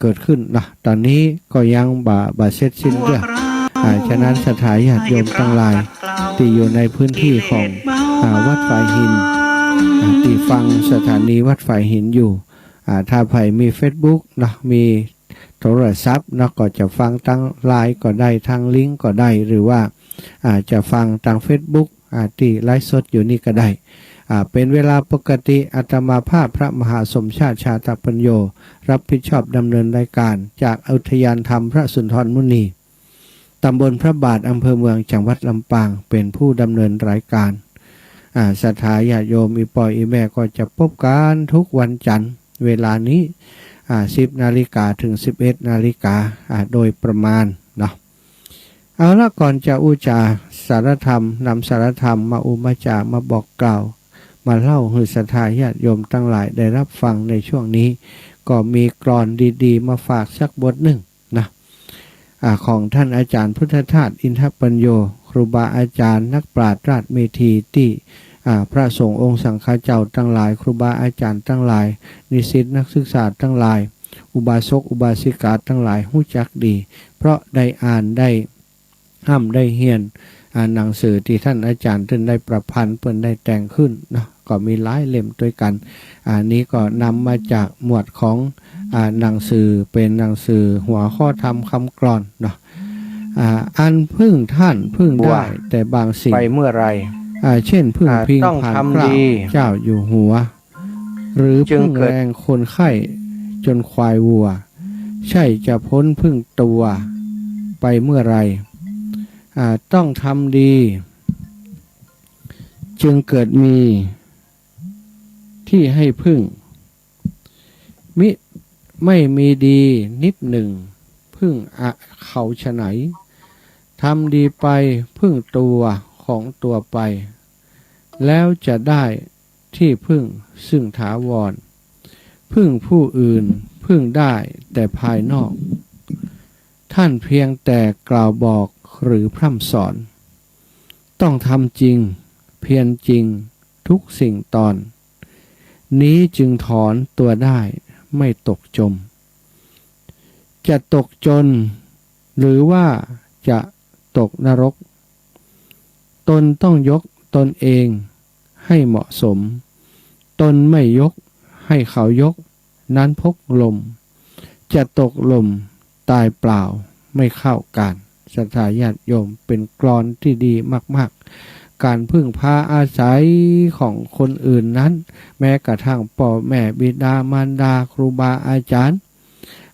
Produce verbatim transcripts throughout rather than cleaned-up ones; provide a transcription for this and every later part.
เกิดขึ้นนะ ต๋อนนี้ก็ยังบ่ บ่เสร็จสิ้นเตื้อ อ่า ฉะนั้นศรัทธาญาติโยมตังหลายตี้อยู่ในพื้นตี้ของ อ่า วัดฝายหิน อ่า ตี้ฟังสถานีวัดฝายหินอยู่ อ่า ถ้าใผมีเฟซบุ๊กเนาะ มีโทรศัพท์เนาะ ก็จะฟังตางไลน์ก็ได้ ตางลิงก์ก็ได้ หรือว่า อ่า จะฟังตางเฟซบุ๊ก อ่า ตี้ไลฟ์สดอยู่นี่ก็ได้ อ่า เป๋นเวลาปกติ อาตมาภาพพระมหาสมชาติ ชาตปัญโญ รับผิดชอบดำเนินรายการ จากอุทยานธรรมพระสุนทรมุนี ตำบลพระบาท อำเภอเมือง จังหวัดลำปาง เป๋นผู้ดำเนินรายการ อ่า ศรัทธาญาติโยมอี่ป้ออี่แม่ก็จะปบกั๋นทุกวันจันทร์ เวลานี้ อ่า สิบนาฬิกาเถิงสิบเอ็ดนาฬิกา อ่า โดยประมาณเนาะ เอาละ ก่อนจะอู้จ๋าสารธรรม นำสารธรรมมาอู้มาจ๋า มาบอกกล่าว มาเล่าหื้อศรัทธาญาติโยมตังหลายได้รับฟังในช่วงนี้ ก็มีกลอนดีๆ มาฝากสักบทนึ่งนะ อ่า ของท่านอาจ๋ารย์พุทธทาส อินทปัญโญ ครูบาอาจ๋ารย์นักปราชญ์ราชเมธีตี้ อ่า พระสงฆ์องค์สังฆาเจ้าตังหลาย ครูบาอาจ๋ารย์ตังหลาย นิสิตนักศึกษาตังหลาย อุบาสกอุบาสิกาตังหลายฮู้จักดี เพราะได้อ่านได้ฮ่ำได้เฮียน อ่า หนังสือตี้ท่านอาจ๋ารย์เปิ้นได้ประพันธ์ เปิ้นได้แต่งขึ้นเนาะ ก็มีหลายเล่มตวยกั๋น อันนี้ก็นำมาจากหมวดของ อ่า หนังสือ เป๋นหนังสือหัวข้อธรรมคำกลอนเนาะ อ่า อันผึ้งท่านผึ้งได้ ว่า แต่บางสิ่ง ไปเมื่อไร อ่า เช่นผึ้ง อ่า พิง ต้อง ผาน ทำ เกล้า ดี เจ้าอยู่หัว หรือ จึง ผึ้ง เกิด แรงคนไข้จนควายวัว ใช่จะพ้นผึ้งตัวไปเมื่อไร อ่า ต้องทำดี จึงเกิดมีที่ให้ผึ้ง มิ ไม่มีดีนิดหนึ่ง ผึ้งอะเขาฉะไหน ทำดีไปผึ้งตัวของตัวไป แล้วจะได้ที่พึ่งซึ่งถาวร พึ่งผู้อื่นพึ่งได้แต่ภายนอก ท่านเพียงแต่กล่าวบอกหรือพร่ำสอน ต้องทำจริง เพียรจริงทุกสิ่งตอน นี้จึงถอนตัวได้ไม่ตกจม จะตกจนหรือว่าจะตกนรก ตนต้องยกตนเองให้เหมาะสม ตนไม่ยกให้เขายก นั้นพกลม จะตกหล่มตายเปล่าไม่เข้าการ ศรัทธาญาติโยม เป๋นกลอนตี้ดีมากๆ ก๋านพึ่งพาอาศัยของคนอื่นนั้น แม้กระทั่งป้อแม่บิดามารดา ครูบาอาจ๋ารย์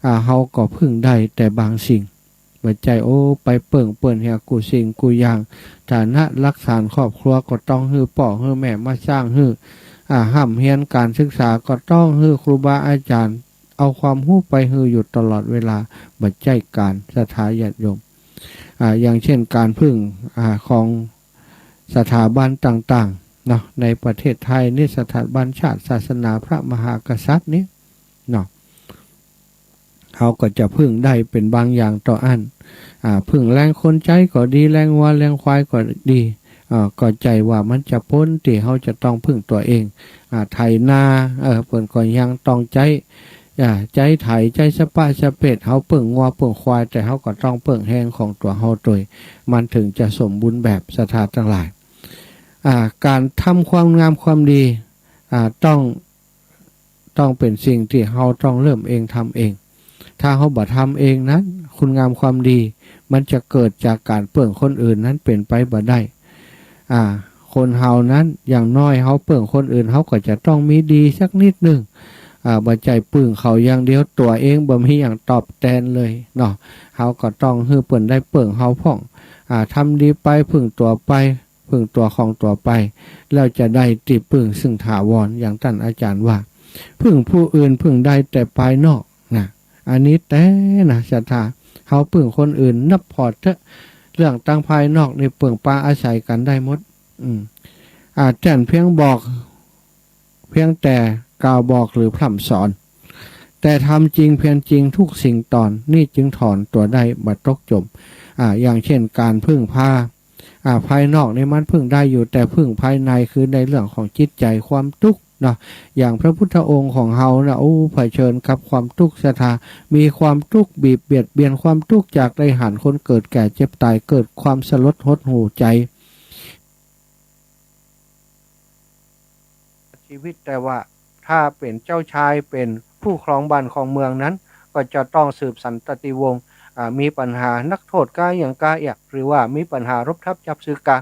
อ่า เฮาก็พึ่งได้แต่บางสิ่ง บ่ใจ้ โอ้ ไปเปิ้งเปิ้นเหียกู้สิ่งกู้อย่าง ฐานะรากฐานครอบครัวก็ต้องหื้อป้อหื้อแม่มาสร้างหื้อ อ่า ฮ่ำเฮียนก๋านศึกษาก็ต้องหื้อครูบาอาจ๋ารย์ เอาความฮู้ไปหื้ออยู่ตลอดเวลา บ่ใจ้ก๋าน ศรัทธาญาติโยม อ่า อย่างเช่นก๋านพึ่ง อ่า ของสถาบันต่างๆ เนาะ ในประเทศไทยนี่ สถาบันชาติศาสนาพระมหากษัตริย์นี่ เนาะ เฮาก็จะพึ่งได้เป๋นบางอย่างเต้าอั้น อ่า พึ่งแฮงคนใจ๊ก็ดี แฮงงัวแฮงควายก็ดี อ่า ก็ใจ้ว่ามันจะป๊นตี้เฮาจะต้องพึ่งตั๋วเอง อ่า ไถนา เออ เปิ้นก็ยังต้องใจ๊ อ่า ใจ๊ไถ ใจ๊สะปะสะเปด เฮาเปิ้งงัวเปิ้งควาย แต่เฮาก็ต้องเปิ้งแฮงของตั๋วเฮาตวย มันเถิงจะสมบูรณ์แบบ ศรัทธาตังหลาย อ่า ก๋านทำความงามความดี อ่า ต้อง ต้องเป๋นสิ่งตี้เฮาต้องเริ่มเอง ทำเอง ถ้าเฮาบ่ทำเองนั้น คุณงามความดี มันจะเกิดจากก๋านเปิ้งคนอื่นนั้นเป๋นไปบ่ได้ อ่า คนเฮานั้น อย่างน้อยเฮาเปิ้งคนอื่น เฮาก็จะต้องมีดีสักนิดนึ่ง อ่า บ่ใจ้เปิ้งเขาอย่างเดียว ตั๋วเองบ่มีหยังตอบแตนเลยเนาะ เฮาก็ต้องหื้อเปิ้นได้เปิ้งเฮาพ่อง อ่า ทำดีไป พึ่งตั๋วไป พึ่งตั๋วของตั๋วไป แล้วจะได้ตี้พึ่งซึ่งถาวร อย่างต้านอาจ๋ารย์ว่า พึ่งผู้อื่นพึ่งได้แต่ภายนอกนะ อันนี้แต๊นะ ศรัทธา เฮาพึ่งคนอื่นนับผ่อเต๊อะ เรื่องตางภายนอกนี่เปิ้งปาอาศัยกั๋นได้หมด อืม อ่า แจ้นเพียงบอก เพียงแต่กล่าวบอกหรือพร่ำสอน แต่ทำจริงเพียรจริงทุกสิ่งตอน นี้จึงถอนตั๋วได้บ่ตกจม อ่า อย่างเช่นก๋านพึ่งพา อ่า ภายนอกนี่มันพึ่งได้อยู่ แต่พึ่งภายในคือในเรื่องของจิตใจ๋ความตุ๊กข์ เนาะ อย่างพระพุทธองค์ของเฮานะ โอ้ เผชิญกับความตุ๊กข์ศรัทธา มีความตุ๊กข์บีบเบียดเบียน ความตุ๊กข์จากได้หันคนเกิดแก่เจ็บต๋าย เกิดความสลดหดหู่ใจ๋ ชีวิต แต่ว่าถ้าเป๋นเจ้าชาย เป๋นผู้ครองบ้านครองเมืองนั้น ก็จะต้องสืบสันตติวงศ์ อ่า มีปัญหานักโทษกาหยังกาเอียะ หรือว่ามีปัญหารบทัพจับศึกกา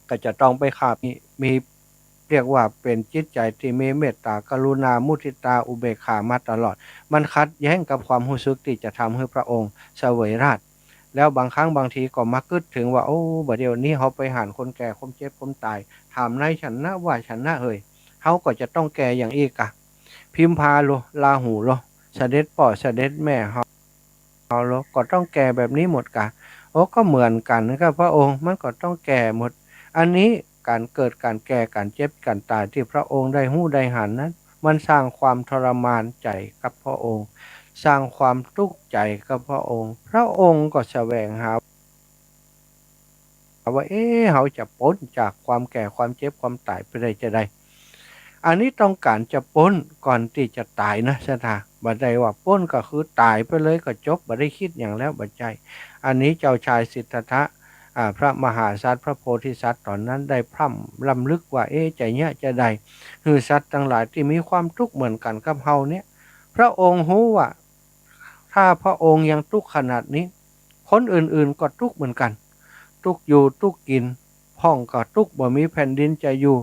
ก็จะต้องไปฆ่า มี มี เรียกว่าเป๋นจิตใจ๋ตี้มีเมตต๋า กรุณา มุทิตา อุเบกขามาตลอด มันขัดแย้งกับความฮู้สึกตี้จะทำหื้อพระองค์เสวยราชย์ แล้วบางครั้งบางทีก็มากึ๊ดเถิงว่า โอ้ บ่าเดี่ยวนี้เฮาไปหันคนแก่ คนเจ็บ คนต๋าย ถามนายฉันนะว่าฉันนะเหย เฮาก็จะต้องแก่อย่างอี้กา พิมพาโล ราหูโล เสด็จป้อเสด็จแม่เฮา เฮาโล ก็ต้องแก่แบบนี้หมดกา โอ้ ก็เหมือนกั๋นกับพระองค์ มันก็ต้องแก่หมด อันนี้ก๋านเกิด ก๋านแก่ ก๋านเจ็บ ก๋านต๋ายตี้พระองค์ได้ฮู้ได้หันนั้น มันสร้างความทรมานใจ๋กับพระองค์ สร้างความตุ๊กข์ใจ๋กับพระองค์ พระองค์ก็แสวงหา ว่า เอ๊ะ เฮาจะป๊นจากความแก่ ความเจ็บ ความต๋ายไปได้จาใด อันนี้ต้องก๋านจะป๊นก่อนตี้จะต๋ายนะศรัทธา บ่ได้ว่าป๊นก็คือต๋ายไปเลยก็จบ บ่ได้กึ๊ดหยังแล้ว บ่ใจ้ อันนี้เจ้าชายสิทธัตถะ อ่า พระมหาสัตว์ พระโพธิสัตว์ต๋อนนั้นได้พร่ำรำลึกว่า เอ๊ะ จะเยียะจาใด หื้อสัตว์ตังหลายตี้มีความตุ๊กข์เหมือนกั๋นกับเฮาเนี่ย พระองค์ฮู้ว่า ถ้าพระองค์ยังตุ๊กข์ขนาดนี้ คนอื่นๆ ก็ตุ๊กข์เหมือนกั๋น ตุ๊กข์อยู่ตุ๊กข์กิ๋น พ่องก็ตุ๊กข์บ่มีแผ่นดินจะอยู่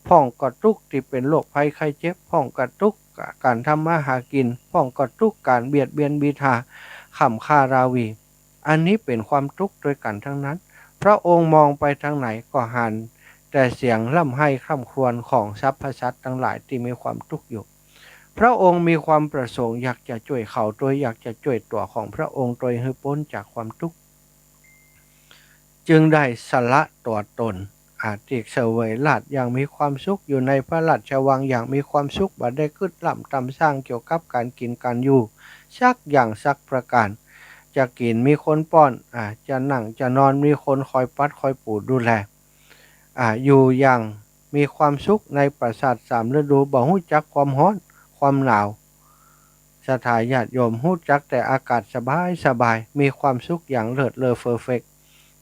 พ่องก็ตุ๊กข์ตี้เป๋นโรคภัยไข้เจ็บ พ่องก็ตุ๊กข์ก๋านทำมาหากิ๋น พ่องก็ตุ๊กข์ก๋านเบียดเบียนบีทา ข่ำฆ่าราวี อันนี้เป๋นความตุ๊กข์ตวยกั๋นทั้งนั้น พระองค์มองไปตางไหนก็หันแต่เสียงร่ำไห้คร่ำครวญของสรรพสัตว์ตังหลายตี้มีความตุ๊กข์อยู่ พระองค์มีความประสงค์อยากจะจ้วยเขาตวย อยากจะจ้วยตั๋วของพระองค์ตวยหื้อป๊นจากความตุ๊กข์ จึงได้สละตั๋วตน อ่า ตี้เสวยราชย์อย่างมีความสุข อยู่ในพระราชวังอย่างมีความสุข บ่ได้กึ๊ดล่ำต๋ำซ้างเกี่ยวกับก๋านกิ๋นก๋านอยู่สักอย่างสักประก๋าน จะกิ๋นมีคนป้อน อ่า จะนั่งจะนอนมีคนคอยปัดคอยปูดูแล อ่า อยู่อย่างมีความสุขในปราสาทสามฤดู บ่ฮู้จักความฮ้อนความหนาว ศรัทธาญาติโยม ฮู้จักแต่อากาศสบายๆ มีความสุขอย่างเลิศเลอเฟอเฟกต์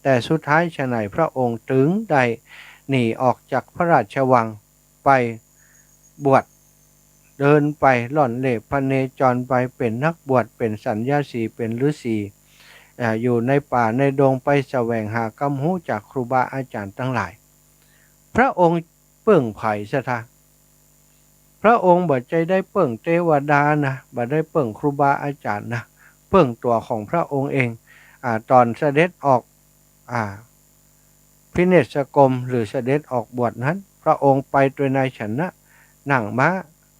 แต่สุดท้ายไฉนพระองค์ตึงได้หนีออกจากพระราชวังไปบวช เดินไปล่อนเล่พเนจรไป เป๋นนักบวช เป๋นสัญญาสี เป๋นฤๅษี อ่า อยู่ในป่าในดง ไปแสวงหาความฮู้จากครูบาอาจ๋ารย์ตังหลาย พระองค์เปิ้งใผศรัทธา พระองค์บ่ใจ้ได้เปิ้งเตวดานะ บ่ได้เปิ้งครูบาอาจ๋ารย์นะ เปิ้งตั๋วของพระองค์เอง อ่า ต๋อนเสด็จออก อ่า ภิเนศกรม หรือเสด็จออกบวชนั้น พระองค์ไปตวยนายชนะ นั่งม้า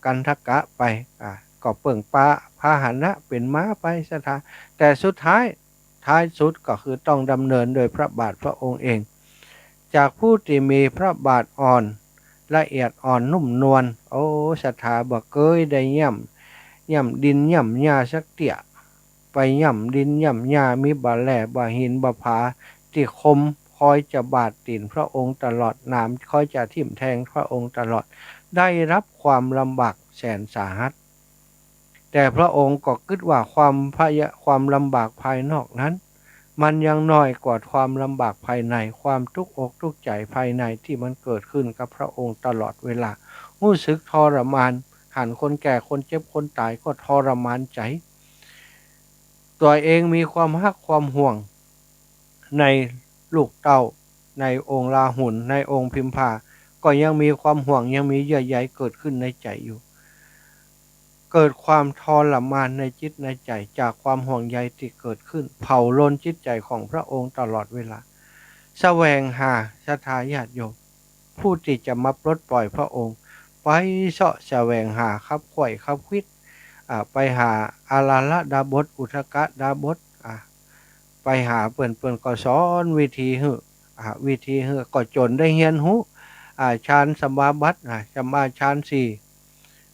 กันทกะไป อ่า ก็เปิ้งปา พาหนะเป๋นม้าไปศรัทธา แต่สุดท้าย ท้ายสุดก็คือต้องดำเนินโดยพระบาทพระองค์เอง จากผู้ตี้มีพระบาทอ่อน ละเอียดอ่อนนุ่มนวล โอ้ ศรัทธา บ่เกยได้ย่ำ ย่ำดินย่ำหญ้าสักเตื้อ ไปย่ำดินย่ำหญ้า มีบ่าแร่บ่าหินบ่าผาตี้คม คอยจะบาดตี๋นพระองค์ตลอด หนามคอยจะทิ่มแทงพระองค์ตลอด ได้รับความลำบากแสนสาหัส แต่พระองค์ก็กึ๊ดว่าความพยะ ความลำบากภายนอกนั้น มันยังน้อยกว่าความลำบากภายใน ความตุ๊กข์อกตุ๊กข์ใจ๋ภายในตี้มันเกิดขึ้นกับพระองค์ตลอดเวลา ฮู้สึกทรมาน หันคนแก่คนเจ็บคนต๋ายก็ทรมานใจ๋ ตั๋วเองมีความฮักความห่วงในลูกเต้า ในองค์ราหุล ในองค์พิมพา ก็ยังมีความห่วง ยังมีเยื่อใยเกิดขึ้นในใจ๋อยู่ เกิดความทรมานในจิตในใจ๋ จากความห่วงใยตี้เกิดขึ้น เผาลนจิตใจ๋ของพระองค์ตลอดเวลา แสวงหา ศรัทธาญาติโยม ผู้ตี้จะมาปลดปล่อยพระองค์ ไปเซาะแสวงหา คับไขว่คับคิด อ่า ไปหาอาราละดาบส อุทกดาบส อ่า ไปหาเปิ้น เปิ้นก็สอนวิธีหื้อ อ่า วิธีหื้อ ก็จ๋นได้เฮียนฮู้ อ่า ฌานสมาบัติ อ่า สมาฌานสี่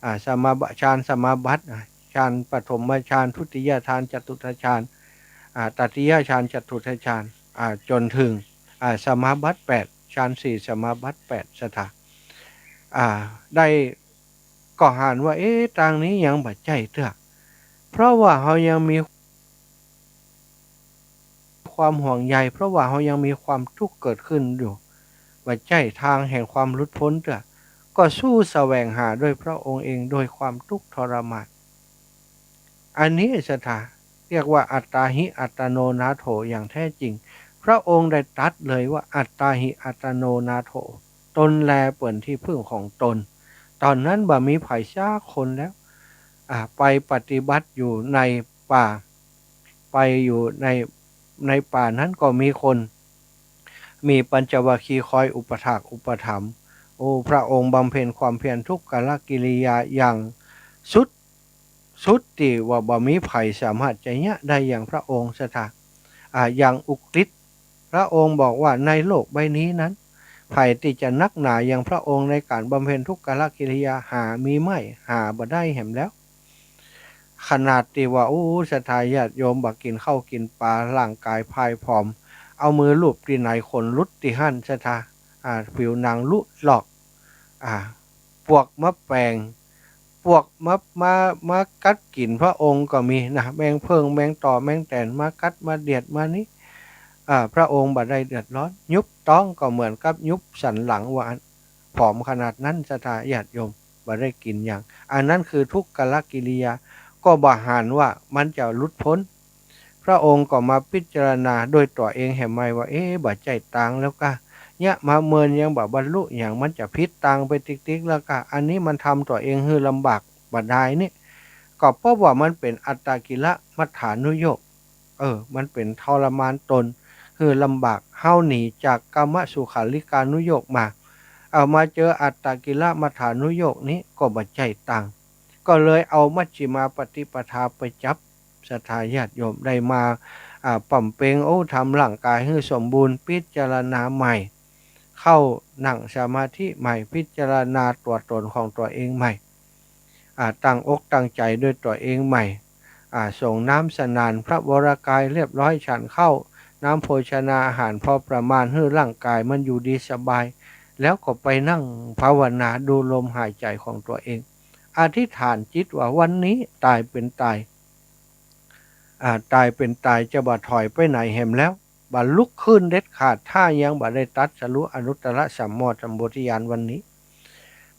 อ่า สมาบะ ฌานสมาบัติ อ่า ฌานปฐมฌาน ทุติยฌาน จตุตถฌาน อ่า ตติยฌาน จตุตถฌาน อ่า จ๋นเถิง อ่า สมาบัติแปด ฌานสี่ สมาบัติแปด ศรัทธา อ่า ได้ ก็หันว่า เอ๊ะ ตางนี้ยังบ่ใจ้เตื้อ เพราะว่าเฮายังมีความห่วงใย เพราะว่าเฮายังมีความตุ๊กข์เกิดขึ้นอยู่ บ่ใจ้ตางแห่งความหลุดป๊นเตื้อ ก็สู้แสวงหาด้วยพระองค์เองโดยความตุ๊กข์ทรมาน อันนี้ศรัทธาเรียกว่าอัตตาหิอัตตโนนาโถอย่างแท้จริง พระองค์ได้ตรัสเลยว่าอัตตาหิอัตตโนนาโถ ตนแลเป๋นที่พึ่งของตน ต๋อนนั้นบ่มีใผสักคนแล้ว อ่า ไปปฏิบัติอยู่ในป่า ไปอยู่ใน ในป่านั้นก็มีคน มีปัญจวัคคีย์คอยอุปถากอุปถัมภ์ โอ้ พระองค์บำเพ็ญความเพียรทุกขกิริยาอย่างสุด สุดตี้ว่าบ่มีใผสามารถจะเยียะได้อย่างพระองค์ศรัทธา อ่า อย่างอุกฤษ พระองค์บอกว่าในโลกใบนี้นั้น ใผตี้จะนักหนาอย่างพระองค์ในก๋านบำเพ็ญทุกขกิริยาหามีไม่ หาบ่ได้แหมแล้ว ขนาดตี้ว่า โอ้ ศรัทธาญาติโยม บ่ากิ๋นข้าวกิ๋นป๋า ร่างก๋ายพ่ายผอม เอามือลูบตี้ไหนขนลุดตี้หั้นศรัทธา อ่า ผิวหนังลุลอก อ่า ปวกมาแป๋ง ปวกมา มา มากัดกิ๋นพระองค์ก็มีนะ แมงเผิ้ง แมงต่อ แมงแตน มากัดมาเดียดมานี้ อ่า พระองค์บ่ได้เดือดร้อน ยุบต๊องก็เหมือนกับยุบสันหลังว่าอั้น ผอมขนาดนั้นศรัทธาญาติโยม บ่ได้กิ๋นหยัง อันนั้นคือทุกขกิริยา ก็บ่หันว่ามันจะหลุดป๊น พระองค์ก็มาพิจารณาด้วยตั๋วเองแหมใหม่ว่า เอ๊ะ บ่ใจ้ตางแล้วกา เยียะมาเมินยังบ่บรรลุหยัง มันจะผิดตางไปติ๊กๆ แล้วกา อันนี้มันทำตั๋วเองหื้อลำบากบ่ดายนี่ ก็เพราะว่ามันเป๋นอัตตกิลมัฏฐานุโยค เออ มันเป๋นทรมานตนหื้อลำบาก เฮาหนีจากกามสุขัลลิกานุโยคมา เอามาเจออัตตกิลมัฏฐานุโยคนี้ก็บ่ใจ้ตาง ก็เลยเอามัชฌิมาปฏิปทาไปจับ ศรัทธาญาติโยม ได้มา อ่า ปำเป็ง โอ้ ทำร่างก๋ายหื้อสมบูรณ์ พิจารณาใหม่ เข้านั่งสมาธิใหม่ พิจารณาตั๋วตนของตั๋วเองใหม่ อ่า ตั้งอกตั้งใจ๋ด้วยตั๋วเองใหม่ อ่า สรงน้ำสนานพระวรกายเรียบร้อย ฉันข้าวน้ำโภชนาอาหารพอประมาณ หื้อร่างก๋ายมันอยู่ดีสบาย แล้วก็ไปนั่งภาวนาดูลมหายใจ๋ของตั๋วเอง อธิษฐานจิตว่าวันนี้ต๋ายเป๋นต๋าย อ่า ต๋ายเป๋นต๋ายจะบ่ถอยไปไหนแหมแล้ว บ่ลุกขึ้นเด็ดขาด ถ้ายังบ่ได้ตรัสรู้อนุตตรสัมมาสัมโพธิญาณวันนี้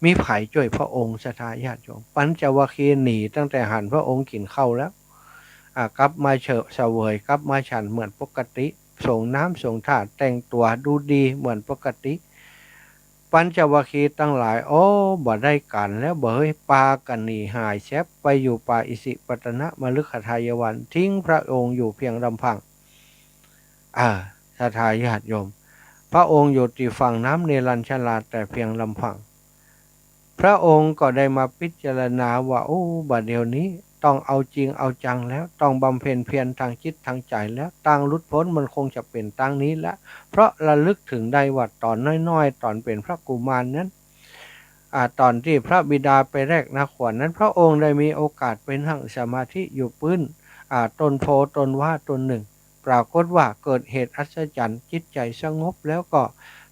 มีใผจ้วยพระองค์ศรัทธาญาติโยม ปัญจวัคคีย์หนีตั้งแต่หันพระองค์กิ๋นข้าวแล้ว อ่า กลับมาเสวย กลับมาฉันเหมือนปกติ สรงน้ำสรงท่า แต่งตั๋วดูดีเหมือนปกติ ปัญจวัคคีย์ตังหลาย โอ้ บ่ได้ก๋านแล้วบ่เฮ้ย ปากั๋นหนีหายแซบไปอยู่ป่าอิสิปตนมฤคทายวัน ทิ้งพระองค์อยู่เพียงลำพัง อ่า ศรัทธาญาติโยม พระองค์อยู่ตี้ฝั่งน้ำเนรัญชราแต่เพียงลำพัง พระองค์ก็ได้มาพิจารณาว่า โอ้ บ่าเดี่ยวนี้ต้องเอาจริงเอาจังแล้ว ต้องบำเพ็ญเพียรตางจิตตางใจ๋แล้ว ตางหลุดป๊นมันคงจะเป๋นตางนี้ละ เพราะระลึกถึงได้ว่าต๋อนน้อยๆ ต๋อนเป๋นพระกุมารนั้น อ่า ต๋อนตี้พระบิดาไปแรกนาขวัญนั้น พระองค์ได้มีโอกาสไปนั่งสมาธิอยู่ปื๊น อ่า ต้นโพธิ์ต้นว้าต้นนึ่ง ปรากฏว่าเกิดเหตุอัศจรรย์ จิตใจ๋สงบแล้วก็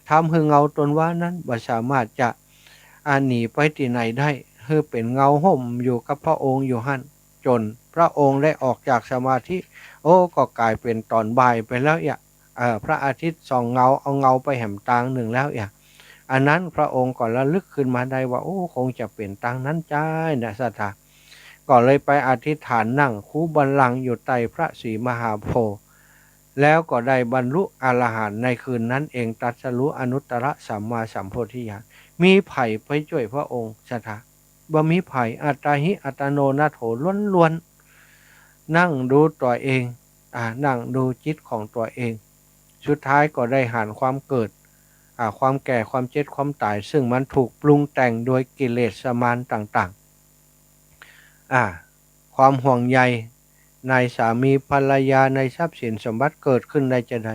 ทำหื้อเงาต้นว้านั้นบ่สามารถจะ อ่า หนีไปตี้ไหนได้ หื้อเป๋นเงาฮ่มอยู่กับพระองค์อยู่หั้น จ๋นพระองค์ได้ออกจากสมาธิ โอ้ ก็ก๋ายเป๋นต๋อนบ่ายไปแล้วเอีย เอ่อ พระอาทิตย์ส่องเงา เอาเงาไปแหมตางนึ่งแล้วเอีย อันนั้นพระองค์ก็ระลึกขึ้นมาได้ว่า โอ้ คงจะเป๋นตางนั้นใจ้นะศรัทธา ก็เลยไปอธิษฐานนั่งคูบัลลังก์อยู่ใต้พระศรีมหาโพธิ์ แล้วก็ได้บรรลุอรหันต์ในคืนนั้นเอง ตรัสรู้อนุตตรสัมมาสัมโพธิญาณ มีใผไปจ้วยพระองค์ศรัทธา บ่มีใผ อัตตาหิอัตตโนนาโถล้วนๆ นั่งดูตั๋วเอง อ่า นั่งดูจิตของตั๋วเอง สุดท้ายก็ได้หันความเกิด อ่า ความแก่ ความเจ็บ ความต๋าย ซึ่งมันถูกปรุงแต่งโดยกิเลสมารต่างๆ อ่า ความห่วงใยในสามีภรรยา ในทรัพย์สินสมบัติเกิดขึ้นได้จาใด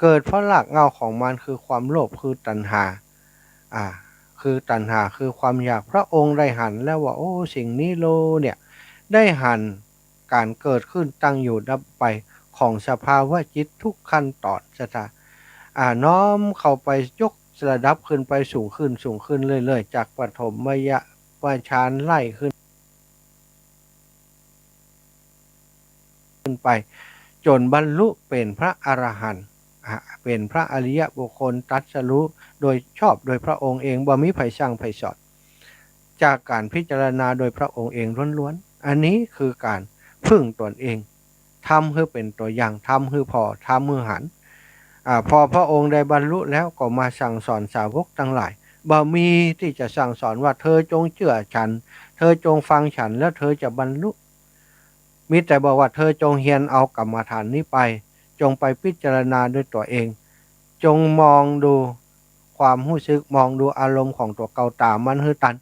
เกิดเพราะรากเหง้าของมันคือความโลภ คือตัณหา อ่า คือตัณหา คือความอยาก พระองค์ได้หันแล้วว่า โอ้ สิ่งนี้โลเนี่ย ได้หันก๋านเกิดขึ้น ตั้งอยู่ ดับไปของสภาวะจิตทุกขั้นต๋อนศรัทธา อ่า น้อมเข้าไปยกระดับขึ้นไปสูงขึ้น สูงขึ้นเรื่อยๆ จากปฐมยะ ว่าฌานไล่ขึ้น ขึ้นไป จ๋นบรรลุเป๋นพระอรหันต์ อ่ะ เป๋นพระอริยบุคคล ตรัสรู้โดยชอบโดยพระองค์เอง บ่มีใผสั่งใผสอน จากก๋านพิจารณาโดยพระองค์เองล้วนๆ อันนี้คือก๋านพึ่งตนเอง ทำหื้อเป๋นตั๋วอย่าง ทำหื้อผ่อ ทำหื้อหัน อ่า พอพระองค์ได้บรรลุแล้วก็มาสั่งสอนสาวกตังหลาย บ่มีตี้จะสั่งสอนว่า เธอจงเจื้อฉัน เธอจงฟังฉัน แล้วเธอจะบรรลุ มีแต่บอกว่า เธอจงเฮียนเอากรรมฐานนี้ไป จงไปพิจารณาด้วยตั๋วเอง จงมองดูความฮู้สึก มองดูอารมณ์ของตั๋วเก่า ต๋ามมันหื้อตัน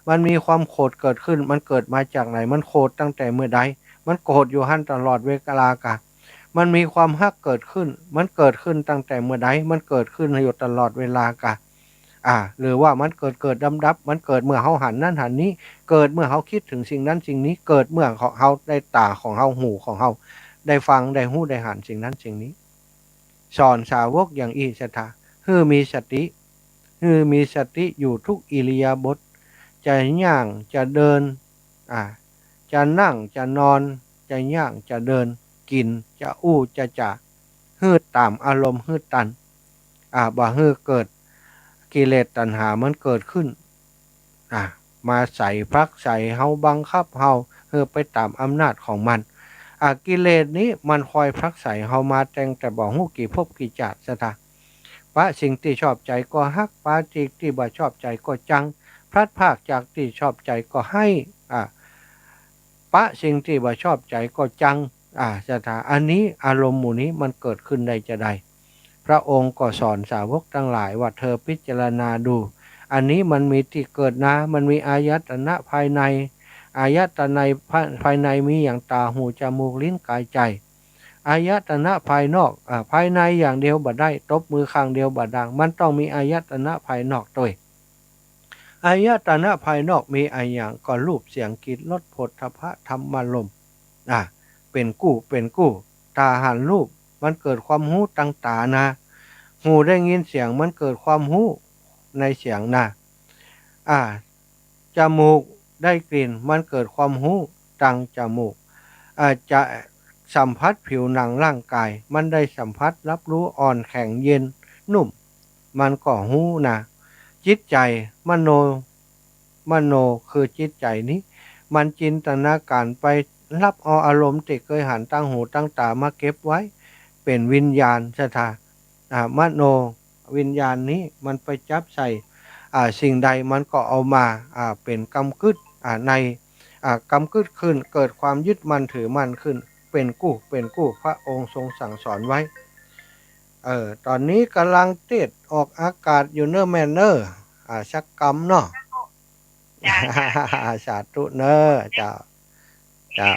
มันมีความโขดเกิดขึ้น มันเกิดมาจากไหน มันโขดตั้งแต่เมื่อใด มันโขดอยู่หั้นตลอดเวลากา มันมีความฮักเกิดขึ้น มันเกิดขึ้นตั้งแต่เมื่อใด มันเกิดขึ้นอยู่ตลอดเวลากา อ่า หรือว่ามันเกิดเกิดดับดับ มันเกิดเมื่อเฮาหันนั้นหันนี้ เกิดเมื่อเฮากึ๊ดเถิงสิ่งนั้นสิ่งนี้ เกิดเมื่อเฮาได้ต๋าของเฮา หูของเฮาได้ฟัง ได้ฮู้ ได้หันสิ่งนั้นสิ่งนี้ สอนสาวกอย่างอี้ ศรัทธา หื้อมีสติ หื้อมีสติอยู่ทุกอิริยาบถ จะย่าง จะเดิน อ่า จะนั่ง จะนอน จะย่าง จะเดิน กิ๋น จะอู้ จะจ๋า หื้อต๋ามอารมณ์หื้อตัน อ่า บ่หื้อเกิดกิเลสตัณหามันเกิดขึ้น อ่ะ มาใส่ผลักไสเฮา บังคับเฮาหื้อไปต๋ามอำนาจของมัน อ่ะ กิเลสนี้มันคอยผลักไสเฮามาตั้งแต่บ่ฮู้กี่ภพกี่จาติ ศรัทธา ปะสิ่งตี้ชอบใจ๋ก็ฮัก ปะสิ่งตี้บ่ชอบใจ๋ก็จัง พลัดพรากจากตี้ชอบใจ๋ก็ไห้ อ่ะ ปะสิ่งตี้บ่ชอบใจ๋ก็จัง อ่า ศรัทธา อันนี้อารมณ์หมู่นี้มันเกิดขึ้นได้จาใด พระองค์ก็สอนสาวกตังหลายว่า เธอพิจารณาดู อันนี้มันมีตี้เกิดนา มันมีอายตนะภายใน อายตนะภาย ภายในมีอย่างต๋า หู จมูก ลิ้น กาย ใจ๋ อายตนะภายนอก อ่า ภายในอย่างเดียวบ่ได้ ตบมือข้างเดียวบ่ดัง มันต้องมีอายตนะภายนอกตวย อายตนะภายนอกมีอะหยัง ก็รูป เสียง กลิ่น รส โผฏฐัพพะ ธรรมารมณ์ อ่ะ เป๋นกู้ เป๋นกู้ ต๋าหันรูป มันเกิดความฮู้ตังต๋านา หูได้ยินเสียง มันเกิดความฮู้ในเสียงนา อ่ะ จมูกได้กลิ่น มันเกิดความฮู้ตังจมูก อ่ะ จะสัมผัสผิวหนังร่างกาย มันได้สัมผัสรับรู้อ่อนแข็งเย็นนุ่ม มันก็ฮู้นา จิตใจ๋ มโน มโนคือจิตใจ๋นี้ มันจินตนาก๋ารไปฮับเอาอารมณ์ตี้เกยหันตังหูตังต๋ามาเก็บไว้ เป๋นวิญญาณ ศรัทธา อ่า มโนวิญญาณนี้มันไปจับใส่ อ่า สิ่งใดมันก็เอามา อ่า เป๋นกำกึ๊ด อ่า ใน อ่า กำกึ๊ดขึ้น เกิดความยึดมั่นถือมั่นขึ้น เป๋นกู้ เป๋นกู้ พระองค์ทรงสั่งสอนไว้ เออ ต๋อนนี้ก่ำลังเตสน์ออกอากาศอยู่เน่อแม่เน่อ อ่า สักกำเนาะ จ้า จ้า สาธุเน่อ เจ้า เจ้า